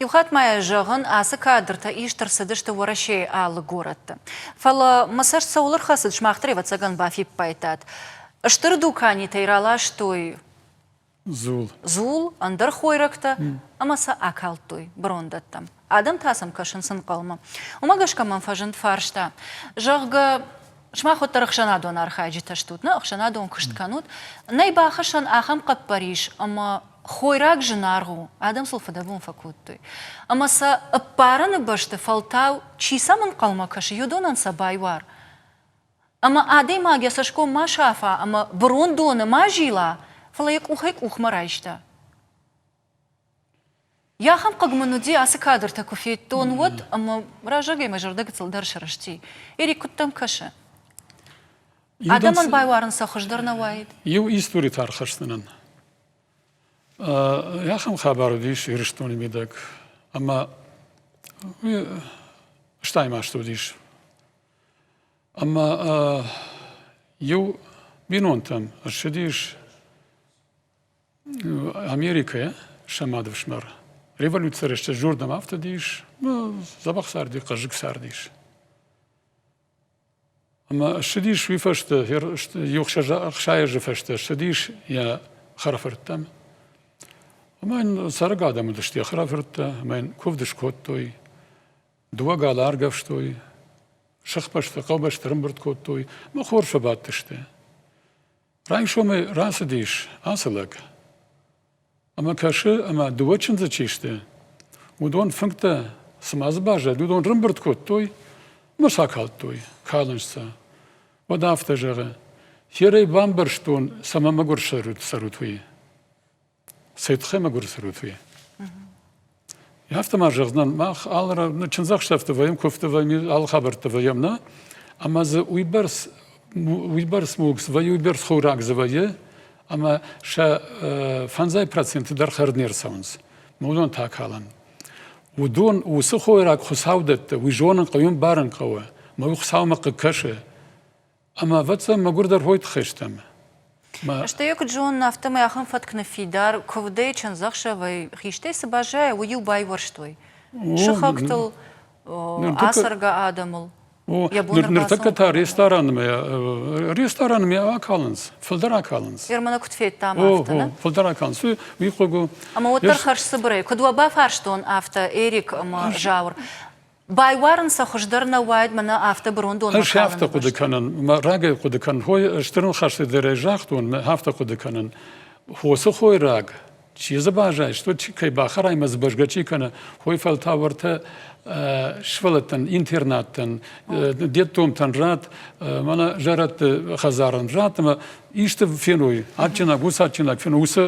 Иу хатт ма йӕ зӕгъын, ацы кадртӕ ист ӕрцыдысты Уӕрӕсейы алы горӕтты. Фӕлӕ мӕ цӕст цӕуыл ӕрхӕцыд, сымах дӕр ӕвӕццӕгӕн бафиппайдтат. Стыр дуканитӕй раластой Дзул. Дзул, ӕндӕр хойрӕгтӕ ӕмӕ сӕ акалдтой бырондӕттӕм. Адӕм та сӕм кӕсынц ӕнхъӕлмӕ. Уымӕ гӕсгӕ мӕм фӕзынд фарста, зӕгъгӕ, сымах уӕддӕр ӕхсӕнадон архайджытӕ стут, нӕ ӕхсӕнадон куыст кӕнут, нӕй бахӕссӕн ахӕм хъӕппӕрис, ӕмӕ хойраг зынаргъ у, адӕм сыл фыдӕбон фӕкодтой. Ӕмӕ сӕ ӕппарыны бӕсты фӕлтау чи сӕм ӕнхъӕлмӕ кӕсы, уыдонӕн сӕ байуар. Ӕмӕ адӕймаг йӕ цӕсгом ма сафа ӕмӕ бырондоны ма зила, фӕлӕ йӕ къухӕй къухмӕ райста. Йахӕм хъыг мын уыди, ацы кадртӕ куы федтон, уӕд, ӕмӕ раззагӕй мӕ зӕрдӕ гыццылдӕр срысти. Эрик, куыд дӕм кӕсы? Адӕмӕн байуарын сӕ хуыздӕр нӕ уаид? Иу историтӕ ӕрхӕсдзынӕн. Ахӕм хабар уыдис Ирыстоны мидӕг, ӕмӕ уый стайм азты уыдис. Ӕмӕ иу бинонтӕм ссыдис Америкӕйӕ сӕ мадыфсымӕр. Революцийы рӕстӕджы уырдӕм афтыдис, дзӕбӕх царди, хъӕздыг цардис. Ӕмӕ ссыдис уый фӕстӕ, иу 6 азы фӕстӕ ссыдис йӕ хӕрӕфырттӕм. Ӕмӕ йын цӕрӕг адӕм уыдысты йӕ хӕрӕфырттӕ, ӕмӕ йын куывд скодтой, дыууӕ галы аргӕвстой, сыхбӕсты, хъӕубӕсты ӕрӕмбырд кодтой ӕмӕ хорз фӕбадтысты. Райсомӕй рацыдис ацы лӕг ӕмӕ кӕсы, ӕмӕ дыууӕ чындзы чи сты, уыдон фынгтӕ, цыма дзы баззад, уыдон рымбырд кодтой ӕмӕ сӕ акалдтой, калынц сӕ. Уӕд афтӕ зӕгъы, Херӕй бамбӕрстон, цӕмӕ мӕгуыр цӕрут, уый. Цӕй тыххӕй мӕгуыр цӕрут, уый. Афтӕ ма зӕгъдзынӕн, мах алы чындзӕхсӕвты вӕййӕм, куывты вӕййӕм, алы хабӕртты вӕййӕм, нӕ? Ӕмӕ дзы уыйбӕрц уыйбӕрц мулк дзы вӕййы, уыйбӕрц хойраг дзы вӕййы, ӕмӕ сӕ фӕндзай проценты дӕр хӕрд не рцӕуынц. Уыдон та калӕн. Уыдон уыцы хойраг Хуыцау дӕтты, уый зонын хъӕуы, ӕмбарын хъӕуы, ӕмӕ уый Хуыцаумӕ хъыг кӕсы. Ӕмӕ ӕвӕццӕ мӕгуырдӕр хой тыххӕй стӕм. Стӕй йӕ куыд зонын, афтӕмӕй ахӕм фӕтк ныффидар, куывдӕй, чындзӕхсӕвӕй, хистӕй цы баззайа, уый-иу байуӕрстой. Сыхӕгтыл, ацӕргӕ адӕмыл. Ныртӕккӕ та ресторанмӕ ресторанмӕ акалынц, фылдӕр акалынц. Ермана куыд федтам, афтӕ, нӕ? Фылдӕр акалынц. Уый хъыг у. Ӕмӕ уӕддӕр хӕрзцыбырӕй, куыд уӕ бафарстон, афтӕ Эрик ӕмӕ Зауыр, Байуарын сӕ хуыздӕр нӕ уаид, мӕнӕ афтӕ бырондонмӕ Ӕз афтӕ хъуыды кӕнын, мӕ рагӕй хъуыды кӕнын, хой стыр ныхӕсты дӕр ӕй загътон, мӕ афтӕ хъуыды кӕнын. Хосы хойраг, чи дзы баззайы, что кӕй бахӕрай мӕ дзы бӕзгӕ чи кӕны, хой фӕлтау ӕртӕ сывӕллӕттӕн, интернаттӕн, детдомтӕн ратт, мӕнӕ зӕрӕдты хӕдзарӕн ратт ӕмӕ исты феной, адджынаг, уыцы адджынаг феной, уыцы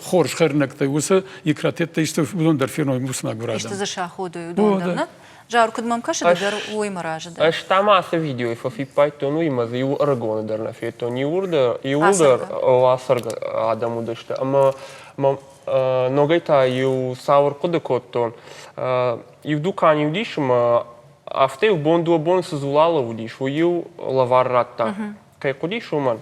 хорз хӕринӕгтӕй, уыцы икратеттӕ исты уыдон дӕр феной уыцы мӕгуыр адӕм. Исты дзы саходой уыдон дӕр, нӕ? Зауыр, куыд мӕм кӕсы, ды дӕр уыимӕ разы дӕ. Ӕз та ма ацы видеойы фӕфиппайдтон, уыимӕ дзы иу ӕрыгоны дӕр нӕ федтон. Иуылдӕр, иуылдӕр ацӕргӕ адӕм уыдысты. Ӕмӕ ногӕй та иу цауыр хъуыды кодтон. Иу дукани уыдис ӕмӕ афтӕ иу бон дыууӕ боны цы дзул алӕууыдис, уый-иу лӕвар радта. Кӕй хъуыдис, уымӕн.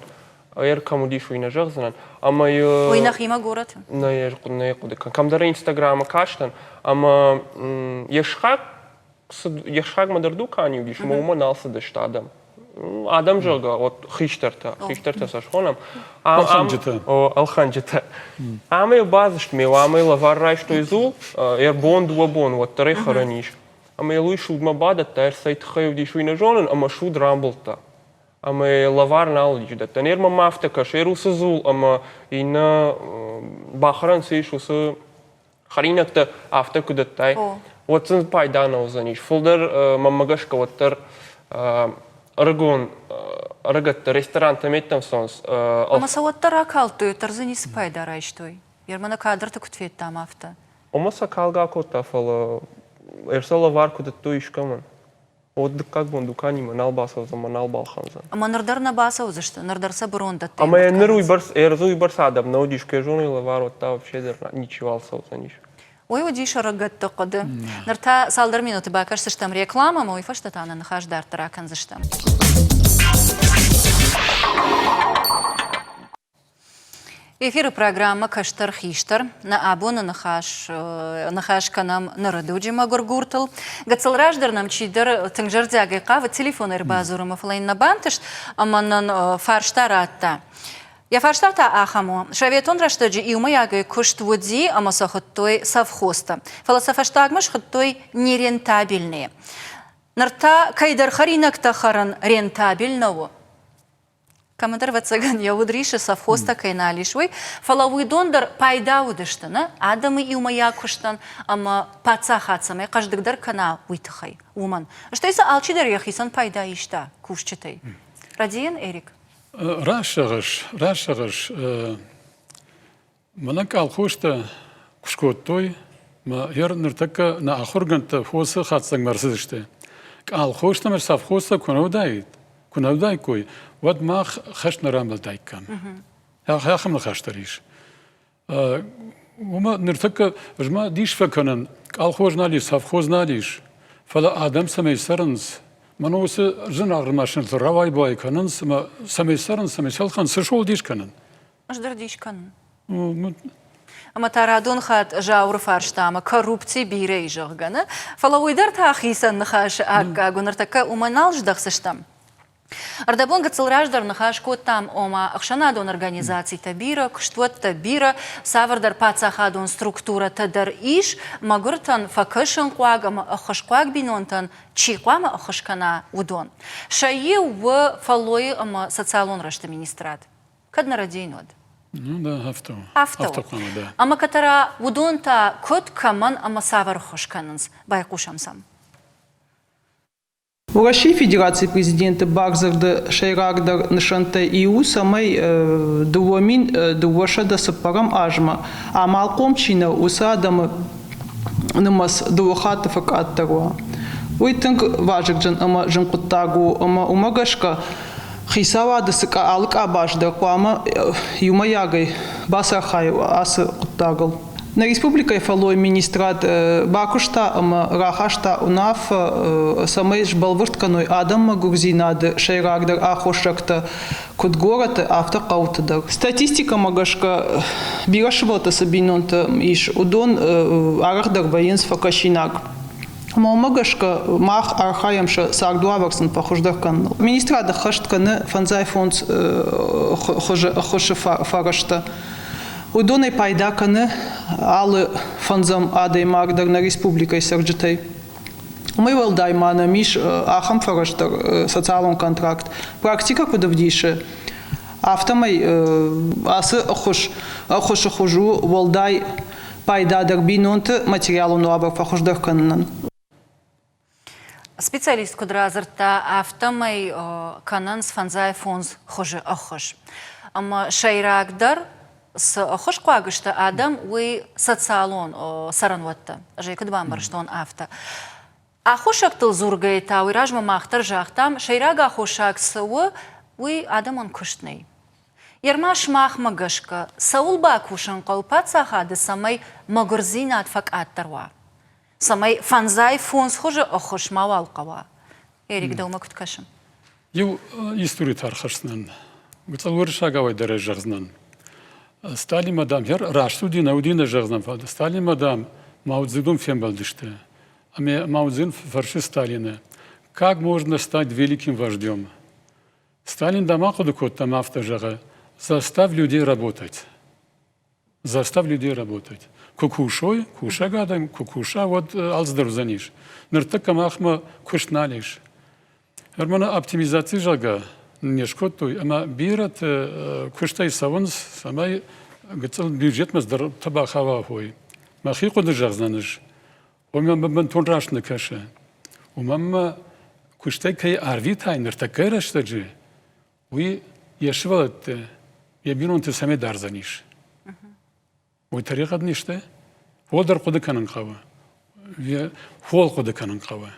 Ӕр кӕм уыдис, уый нӕ зӕгъдзынӕн. Ӕмӕ Уый нӕхимӕ горӕты? Нӕ, нӕ хъуыды кӕн. Кӕмдӕр Инстаграмы кастӕн, ӕмӕ йе схаг йе схагмӕ дӕр дукани уыдис, ӕмӕ уымӕ нал цыдысты адӕм. Адӕм, зӕгъгӕ, вот хистӕртӕ, хистӕртӕ сӕ схонӕм. Ӕлхӕнджытӕ. Ӕлхӕнджытӕ. Ӕмӕ бадзысты ме, ӕмӕ лӕвар райстой дзул, ӕрбон дыууӕ бон уӕддӕр ӕй хӕрӕн ис. Ӕмӕ йыл уый судмӕ бадӕтта, ӕрцӕй тыххӕй уыдис, уый нӕ зонын, ӕмӕ суд рамбылдта. Ӕмӕ лӕвар нал уыди дӕттӕн. Ӕр мӕм афтӕ кӕсы, ӕр уыцы дзул ӕмӕ иннӕ бахӕрӕн цы ис, уыцы хӕринӕгтӕ афтӕ куы дӕттай, уӕд сын пайда нӕ уыдзӕнис. Фылдӕр, мӕнмӕ гӕсгӕ, уӕддӕр ӕрыгон ӕрыгӕттӕ ресторантӕм еттӕм цӕуынц. Ӕмӕ сӕ уӕддӕр акалдтой, уӕддӕр дзы ницы пайда райстой. Ермана кадрты куыд федтам, афтӕ. Ома сӕ калгӕ акодта, фӕлӕ ӕрсӕ лӕвар куы дӕттой искӕмӕн. Уӕд дыккаг бон дуканимӕ нал бацӕудзӕн ӕмӕ нал балхӕндзӕн. Ӕмӕ ныр дӕр нӕ бацӕудзысты, ныр дӕр сӕ бырондӕттӕ Ӕмӕ ныр уыйбӕрц, ӕрдзы уыйбӕрц адӕм нӕ уыдис, кӕй зоны, лӕвар уӕдта вообще дӕр ничиуал цӕудзӕнис. Уый уыдис ӕрыгӕтты хъуыды. Ныр та цалдӕр минуты бакӕсдзыстӕм рекламӕмӕ, уый фӕстӕ та нӕ ныхас дарддӕр акӕндзыстӕм. Эфиры программӕ «Кӕстӕр хистӕр». Нӕ абоны ныхас ныхас кӕнӕм ныры дуджы мӕгуыргуртыл. Гыццыл раздӕр нӕм чидӕр тынг зӕрдиагӕй хъавыд телефонӕй ӕрбадзурынмӕ, фӕлӕ йын нӕ бантыст ӕмӕ нын фарста радта. Йӕ фарста та ахӕм у. Советон рӕстӕджы иумӕйагӕй куыст уыди ӕмӕ сӕ хуыдтой совхозтӕ. Фӕлӕ сӕ фӕстагмӕ схуыдтой нерентабельные. Ныр та кӕйдӕр хӕринӕгтӕ хӕрын рентабель нӕ у? Кӕмӕндӕр, ӕвӕццӕгӕн, йӕ уд рисы, совхозтӕ кӕй нал ис, уый, фӕлӕ уыдон дӕр пайда уыдысты нӕ адӕмы иумӕйаг куыстӕн ӕмӕ паддзахад цӕмӕй хъӕздыгдӕр кӕна, уый тыххӕй. Уымӕн. Стӕй сӕ алчидӕр йӕхицӕн пайда иста кусджытӕй. Рӕдийын, Эрик? Раст зӕгъыс, раст зӕгъыс. Мӕнӕ колхозтӕ куы скодтой, мӕ гъер ныртӕккӕ нӕ ахуыргӕндтӕ фосы хатдзӕгмӕ ӕрцыдысты. Колхозтӕ ӕмӕ совхозтӕ куы нӕ уыдаид, куы нӕ уыдаиккой, уӕд мах хӕст нӕ рамбылдаиккам. Ахӕм ныхас дӕр ис. Уымӕ ныртӕккӕ ӕз ма дис фӕкӕнын, колхоз нал ис, совхоз нал ис, фӕлӕ адӕм цӕмӕй цӕрынц, мӕнӕ уыцы зынаргъ машинӕтыл рауай-бауай кӕнынц ӕмӕ цӕмӕй цӕрынц, цӕмӕй цӕлхӕн, цы сыл дис кӕнын? Ӕз дӕр дис кӕнын. Ӕмӕ та радон хатт Зауыры фарстамӕ коррупци бирӕ и, зӕгъгӕ, нӕ? Фӕлӕ уый дӕр та хицӕн ныхасы аккаг у, ныртӕккӕ уымӕ нал здӕхдзыстӕм. Ӕрдӕбон гыццыл раздӕр ныхас кодтам, ома ӕхсӕнадон организацитӕ бирӕ, куыстуӕттӕ бирӕ, цавӕрдӕр паддзахадон структурӕтӕ дӕр ис, мӕгуыртӕн фӕкӕсынхъуаг ӕмӕ ӕххуысхъуаг бинонтӕн чи хъуамӕ ӕххуыс кӕна, уыдон. Сӕ иу у фӕллойы ӕмӕ социалон рӕзты министрад. Кӕд нӕ рӕдийын, уӕд. Ну да, афтӕ. Афтӕ у. Хъуамӕ, да. Ӕмӕ кӕддӕра уыдон та куыд, кӕмӕн ӕмӕ цавӕр ӕххуыс кӕнынц, байхъусӕм сӕм. Уӕрӕсейы Федерацийы президенты бардзырды сӕйрагдӕр нысӕнттӕй иу у, цӕмӕй 2204 азмӕ амалхъом чи нӕу, уыцы адӕмы нымӕц дыууӕ хатты фӕкъаддӕр уа. Уый тынг вазыгджын ӕмӕ зын хъуыддаг у, ӕмӕ уымӕ гӕсгӕ хицауады цы алы къабаз дӕр хъуамӕ иумӕйагӕй бацархайа ацы хъуыддагыл. Нӕ республикӕйы фӕллойы министрад бакуыста ӕмӕ рахаста уынаффӕ, цӕмӕй сбӕлвырд кӕной адӕммӕ гуырдзинады сӕйрагдӕр аххосӕгтӕ куыд горӕты, афтӕ хъӕуты дӕр. Статистикӕмӕ гӕсгӕ бирӕ сывӕллӕттӕ цы бинонтӕ ис, уыдон арӕхдӕр вӕййынц фӕкӕсинаг. Ӕмӕ уымӕ гӕсгӕ мах архайӕм сӕ цардуавӕр сын фӕхуыздӕр кӕныныл. Министрад ӕххӕст кӕны фӕндзай фондз хуызы ӕххуысы фӕрӕзтӕ. Уыдонӕй пайда кӕны алы фӕндзӕм адӕймаг дӕр нӕ республикӕйы цӕрджытӕй. Уымӕй уӕлдай ма нӕм ис ахӕм фӕрӕз дӕр социалон контракт. Практикӕ куыд ӕвдисы, афтӕмӕй ацы ӕххуыс ӕххуысы хуыз у уӕлдай пайдадӕр бинонты материалон уавӕр фӕхуыздӕр кӕнынӕн. Специалист куыд радзырдта, афтӕмӕй кӕнынц фӕндзай фондз хуызы ӕххуыс. Ӕмӕ сӕйрагдӕр цы ӕххуысхъуаг сты адӕм, уый социалон цӕрӕнуӕттӕ. Ӕз ӕй куыд бамбӕрстон, афтӕ. Аххосӕгтыл дзургӕйӕ та уый размӕ мах дӕр загътам, сӕйраг аххосаг цы у, уый адӕмӕн куыст нӕй. Ерма сымахмӕ гӕсгӕ, цӕуыл бакусын хъӕуы паддзахады, цӕмӕй мӕгуырдзинад фӕкъаддӕр уа? Цӕмӕй фӕндзай фондз хуызы ӕххуыс мауал хъӕуа? Эрик, дӕумӕ куыд кӕсы? Иу историтӕ ӕрхӕсдзынӕн. Гыццыл уырыссагауӕй дӕр ӕз зӕгъдзынӕн. Сталинмӕ, дам, раст уыди, нӕ уыди, нӕ зӕгъдзынӕн, фӕлӕ Сталинмӕ, дам, Мао Цзэдун фембӕлдысты. Ӕмӕ Мао Цзэн фӕрсы Сталины, как можно стать великим вождем? Сталин, дам, ахъуыды кодта ӕмӕ афтӕ зӕгъы, заставь людей работать. Заставь людей работать. Куы кусой, кусӕг адӕм куы куса, уӕд алцыдӕр уыдзӕнис. Ныртӕккӕ махмӕ куыст нал ис. Ӕрмӕн оптимизаци, зӕгъгӕ, не скодтой ӕмӕ бирӕты куыстӕй цӕуынц, цӕмӕй гыццыл бюджетмӕ дӕр бахауа. Мӕхи хъуыды зӕгъдзӕн ӕз. Уымӕн мӕ бынтон раст нӕ кӕсы. Уымӕн мӕ куыстӕй кӕй арвитай ныртӕккӕйы рӕстӕджы, уый йӕ сывӕллӕтты, йӕ бинонты цӕмӕй дардзӕнис? Уый тӕригъӕд не сты? Хол дӕр хъуыды кӕнын хъӕуы. Хол хъуыды кӕнын хъӕуы.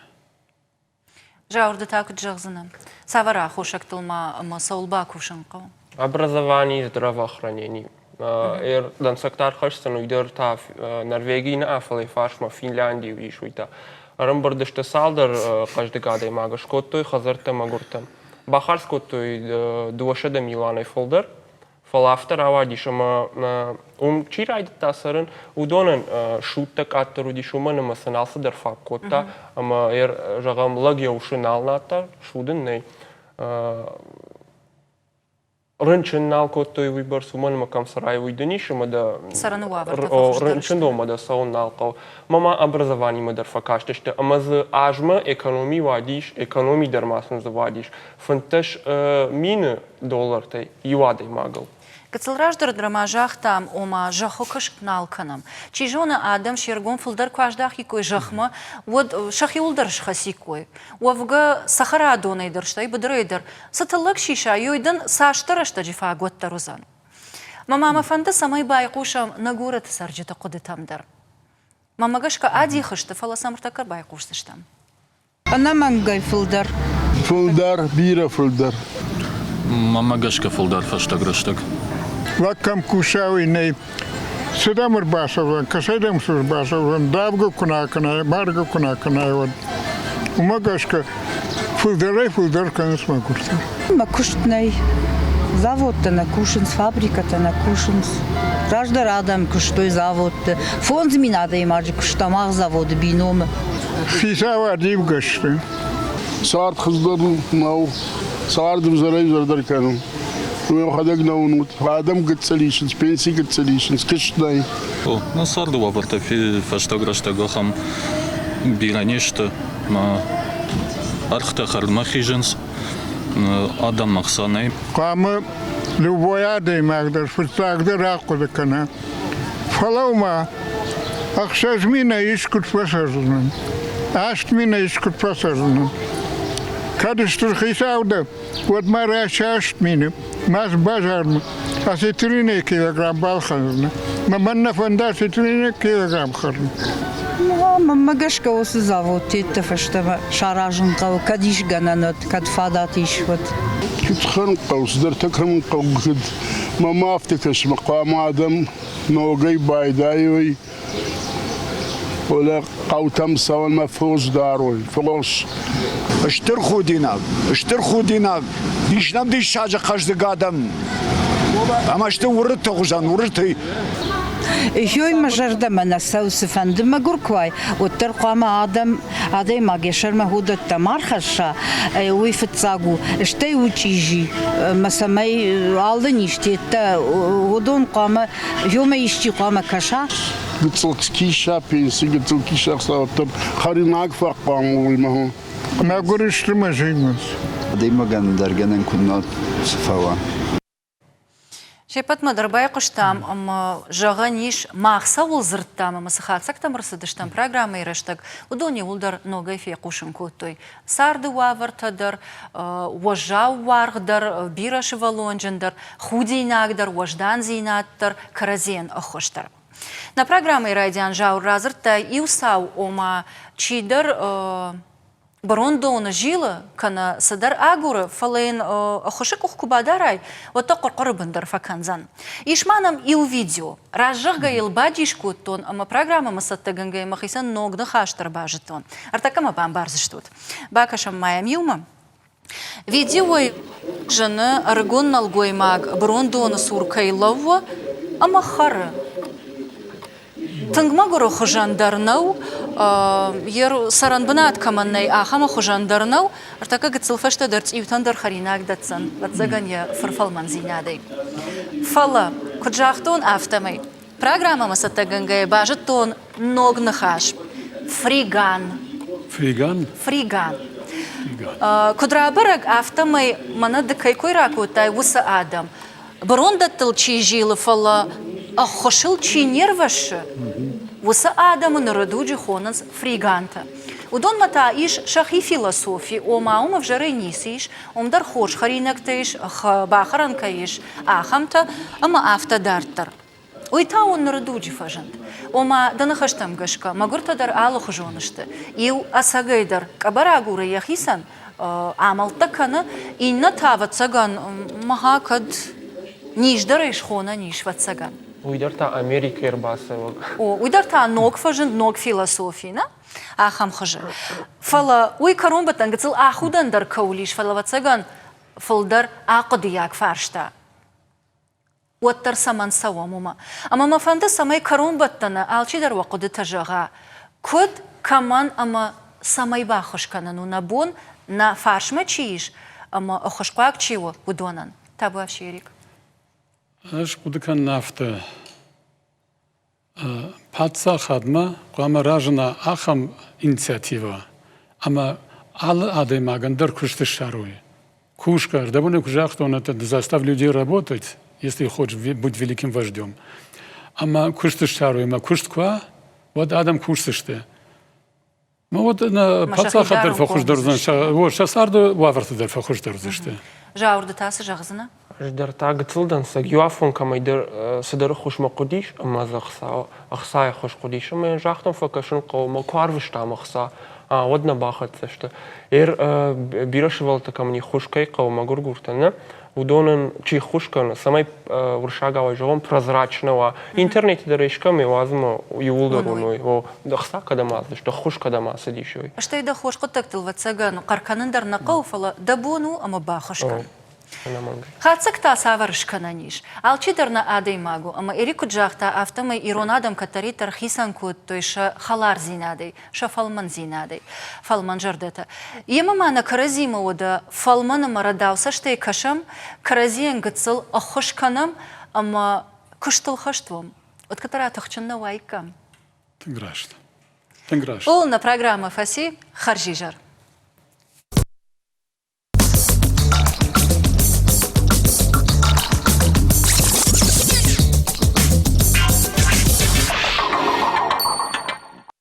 Зауыр, ды та куыд зӕгъдзынӕ? Цавӕр аххосӕгтыл ма ӕмӕ цӕуыл бакусын хъӕуы? Образование, здравоохранение. Дӕнцӕгтӕ ӕрхӕсдзӕн, уый дӕр та Норвегийы нӕ, фӕлӕ фарсмӕ Финляндийы уыдис, уый та. Ӕрӕмбырд сты цалдӕр хъӕздыг адӕймагы, скодтой хӕдзӕрттӕ мӕгуыртӕн. Бахардз кодтой 200 милуанӕй фылдӕр, фӕлӕ афтӕ рауадис, ӕмӕ уым чи райдыдта цӕрын, уыдонӕн судтӕ къаддӕр уыдис, уымӕн ӕмӕ сын алцыдӕр фаг кодта, ӕмӕ, зӕгъӕм, лӕг йӕ усы нал надта, судын нӕй. Рынчын нал кодтой уыйбӕрц, уымӕн ӕмӕ кӕм цӕрай, уый дын ис, ӕмӕ дӕ цӕрыны уавӕртӕ фӕхуыздӕр рынчындонмӕ дӕ цӕуын нал хъӕуы. Мӕ ма образованимӕ дӕр фӕкастысты, ӕмӕ дзы азмӕ экономи уадис, экономи дӕр ма сын дзы уадис. 15 мины доллартӕй иу адӕймагыл. Гыццыл раздӕр дӕр ма загътам, ома зӕххы куыст нал кӕнӕм. Чи зоны, адӕм се ргом фылдӕр куы аздахиккой зӕхмӕ, уӕд сӕхиуыл дӕр схӕциккой. Уӕвгӕ, цӕхӕрадонӕй дӕр, стӕй быдырӕй дӕр цы тыллӕг сисай, уый дын цасдӕр рӕстӕджы фаг уӕддӕр уыдзӕн. Мӕ ма мӕ фӕнды, цӕмӕй байхъусӕм нӕ горӕты цӕрджыты хъуыдытӕм дӕр. Мӕнмӕ гӕсгӕ адих сты, фӕлӕ сӕм ӕртӕккӕ байхъусдзыстӕм. Ӕнӕмӕнгӕй фылдӕр. Фылдӕр, бирӕ фылдӕр. Мӕнмӕ гӕсгӕ фылдӕр фӕстаг рӕстӕг. Лӕг кӕм куса, уый нӕй. Цы дӕм ӕрбацӕудзӕн, кӕцӕй дӕм цы ӕрбацӕудзӕн, давгӕ куы нӕ кӕнай, маргӕ куы нӕ кӕнай, уӕд. Уымӕ гӕсгӕ фылдӕрӕй-фылдӕр кӕнынц мӕгуыртӕ. Мӕ куыст нӕй. Заводтӕ нӕ кусынц, фабрикӕтӕ нӕ кусынц. Раздӕр адӕм куыстой заводты. 5000 адӕймаджы куыста мах заводы биномы. Хицауад ивгӕ сты. Цард хуыздӕр нӕу, цард ӕвзӕрӕй-ӕвзӕрдӕр кӕны. Уӕхӕдӕг нӕ уынут, адӕм гыццыл исынц, пенси гыццыл исынц, куыст нӕй. О, нӕ царды уавӕртӕ фӕстаг рӕстӕг ахӕм бирӕ не сты. Мӕ ӕргътӕ хӕрдмӕ хизынц, адӕммӕ хца нӕй. Хъуамӕ любой адӕймаг дӕр фыццагдӕр ахъуыды кӕна. Фӕлӕуу-ма, 6000-ӕй искуыд фӕцӕрдзынӕн, 8000-ӕй искуыд фӕцӕрдзынӕн. Кӕд стыр хицау дӕ, уӕд ма райс 8000-ы, ма базармӕ осетринӕй килограмм балхӕндзынӕ. Мӕн нӕ фӕнда осетринӕй килограмм хӕрын. Мӕнмӕ гӕсгӕ уыцы завод теттӕ фӕстӕмӕ саразын хъӕуы, кӕд ис гӕнӕн уӕд, кӕд фадат ис, уӕд. Куыд хӕрын хъӕуы, цыдӕртӕ кӕнын хъӕуы, куыд мӕм афтӕ кӕсы, хъуамӕ адӕм ногӕй байдайой Фӕлӕ хъӕутӕм цӕуынмӕ фос дарой, фос. Стыр худинаг, стыр худинаг, ис нӕм диссаджы хъӕздыг адӕм. Ӕмӕ сты уырыты хуызӕн, уырыты. Ёй мӕ зӕрдӕмӕ нӕ цӕуы цыфӕнды мӕгуыр куы уай, уӕддӕр хъуамӕ адӕм, адӕймаг йӕ сӕрмӕ уыдӕттӕ ма рхӕсса, уый фыццаг у. Стӕй у чъизи, ӕмӕ цӕмӕй алы низтӕ уыдон хъуамӕ Ёмӕ исчи хъуамӕ кӕса? Гыццыл киса пенси, гыццыл киса ӕхцауӕттӕ хӕринаг фӕхъуамӕ уой мӕ. Мӕгуыр сты мӕ зынгӕс. Адӕймагӕн дӕр гӕнӕн куыд нӕ цы фӕуа. Се ппӕтмӕ дӕр байхъуыстам ӕмӕ зӕгъӕн ис, мах цӕуыл дзырдтам ӕмӕ цы хатдзӕгтӕм ӕрцыдыстӕм программӕйы рӕстӕг, уыдон иууылдӕр ногӕй фехъусын кодтой. Царды уавӕртӕ дӕр, уӕззау уаргъ дӕр, бирӕсывӕллонджын дӕр, худинаг дӕр, уӕздандзинад дӕр, кӕрӕдзийӕн ӕххуыс дӕр. Нӕ программӕйы райдиан Зауыр радзырдта иу цау, ома чидӕр брондоны зилы кӕнӕ цыдӕр агуры, фӕлӕ йын ӕххуысы къух куы бадарай, уӕд дӕ хъуыр-хъуыры бын дӕр фӕкӕндзӕн. Ис ма нӕм иу видео. Раззӕгъгӕ йыл бадис кодтон ӕмӕ программӕмӕ цӕттӕгӕнгӕйӕ мӕхицӕн ног ныхас дӕр базыдтон. Ӕртӕккӕ мӕ бамбардзыстут. Бакӕсӕм ма йӕм иумӕ. Видеойы зыны ӕрыгон нӕлгоймаг брондоны цур кӕй лӕууы ӕмӕ хӕры. Тынг мӕгуыры хуызӕн дӕр нӕу, йе цӕрӕнбынат кӕмӕн нӕй, ахӕмы хуызӕн дӕр нӕу. Ӕртӕккӕ гыццыл фӕстӕдӕр цъиутӕн дӕр хӕринаг дӕтдзӕн, ӕвӕццӕгӕн, йӕ фырфӕлмӕндзинадӕй. Фӕлӕ, куыд загътон, афтӕмӕй программӕмӕ цӕттӕгӕнгӕйӕ базыдтон ног ныхас – фриган. Фриган? Фриган. Куыд рабӕрӕг, афтӕмӕй мӕнӕ ды кӕй кой ракодтай, уыцы адӕм бырондӕттыл чи зилы, фӕлӕ ӕххуысыл чи не рвӕссы, уыцы адӕмы ныры дуджы хонынц фригантӕ. Уыдонмӕ та ис сӕхи философи, ома уым ӕвзӕрӕй ницы ис, уым дӕр хорз хӕринӕгтӕ ис, бахӕрӕн кӕй ис, ахӕмтӕ ӕмӕ афтӕ дарддӕр. Уый та уын ныры дуджы фӕзынд. Ома, дӕ ныхӕстӕм гӕсгӕ, мӕгуыртӕ дӕр алыхуызон сты. Иу ӕцӕгӕйдӕр къӕбӕр агуры йӕхицӕн, амӕлттӕ кӕны, иннӕ та, ӕвӕццӕгӕн, мӕгъа, кӕд низ дӕр ӕй схонӕн ис, ӕвӕццӕгӕн. Уый дӕр та Америкӕйы ӕрбацӕуӕг. О, уый дӕр та ног фӕзынд, ног философи, нӕ? Ахӕм хуызы. Фӕлӕ уый кӕронбӕттӕн гыццыл ахудӕн дӕр кӕуыл ис, фӕлӕ, ӕвӕццӕгӕн, фылдӕр ахъуыдыйаг фарста. уӕддӕр цӕмӕн цӕуӕм, уымӕ. Ӕмӕ мӕ фӕнды, цӕмӕй кӕронбӕттӕны алчидӕр уӕ хъуыдытӕ зӕгъа, куыд, кӕмӕн ӕмӕ цӕмӕй баххуыс кӕнын у нӕ бон, нӕ фарсмӕ чи ис ӕмӕ ӕххуысхъуаг чи у, уыдонӕн. Табуафси, Эрик. Ӕз хъуыды кӕнын афтӕ. Паддзахадмӕ хъуамӕ разына ахӕм инициативӕ, ӕмӕ алы адӕймагӕн дӕр куыст ссарой. Кусгӕ, ӕрдӕбоны куы загътон, это заставь людей работать, если хочешь быть великим вождем. Ӕмӕ куыст ссарой, ӕмӕ куыст куы уа, уӕд адӕм кусдзысты. Ну вот нӕ паддзахад дӕр фӕхуыздӕр уыдзӕн, сӕ царды уавӕртӕ дӕр фӕхуыздӕр уыдзысты. Зауыр, ды та цы зӕгъдзынӕ? Ӕз дӕр та гыццыл дӕнцӕг иу афон кӕмӕйдӕр цыдӕр ӕххуысмӕ хъуыдис ӕмӕ дзы ӕхцайы ӕххуыс хъуыдис ӕмӕ йын загътон, фӕкӕсын хъӕуы мӕ куы арвыстам ӕхца, уӕд нӕ бахӕццӕ сты. Бирӕ сывӕллӕттӕ кӕмӕн ӕххуыс кӕй хъӕуы, мӕгуыргуртӕ нӕ, уыдонӕн чи ххуыс кӕны, цӕмӕй уырыссагау зӕгъон, прозрачно уа. Интернеты дӕр искӕмӕ уадзынмӕ иууылдӕр уыной, о, ӕхца кӕдӕм ацыдысты, ӕххуыс кӕдӕм ацыдис, уый. Стӕй дӕ хорз хъуыддӕгтыл, ӕвӕццӕгӕн, хъӕр кӕнын дӕр нӕ хъӕуы, фӕлӕ дӕ бон у ӕмӕ баххуыс кӕн. Хатдзӕгтӕ цавӕр скӕнӕн ис? Алчидӕр нӕ адӕймаг у, ӕмӕ Эрик куыд загъта, афтӕмӕй ирон адӕм кӕддӕриддӕр хицӕн кодтой сӕ хӕлардзинадӕй, сӕ фӕлмӕндзинадӕй. Фӕлмӕн зӕрдӕтӕ. Йемӕ ма нӕ кӕрӕдзимӕ уӕдӕ фӕлмӕн ӕмӕ рӕдау цӕстӕй кӕсӕм, кӕрӕдзийӕн гыццыл ӕххуыс кӕнӕм ӕмӕ куыстыл хӕст уӕм. Уӕд кӕддӕра тыхджын нӕ уаиккам? Тынг раст. Тынг раст. Ууыл нӕ программӕ фӕци. Хӕрзизӕр.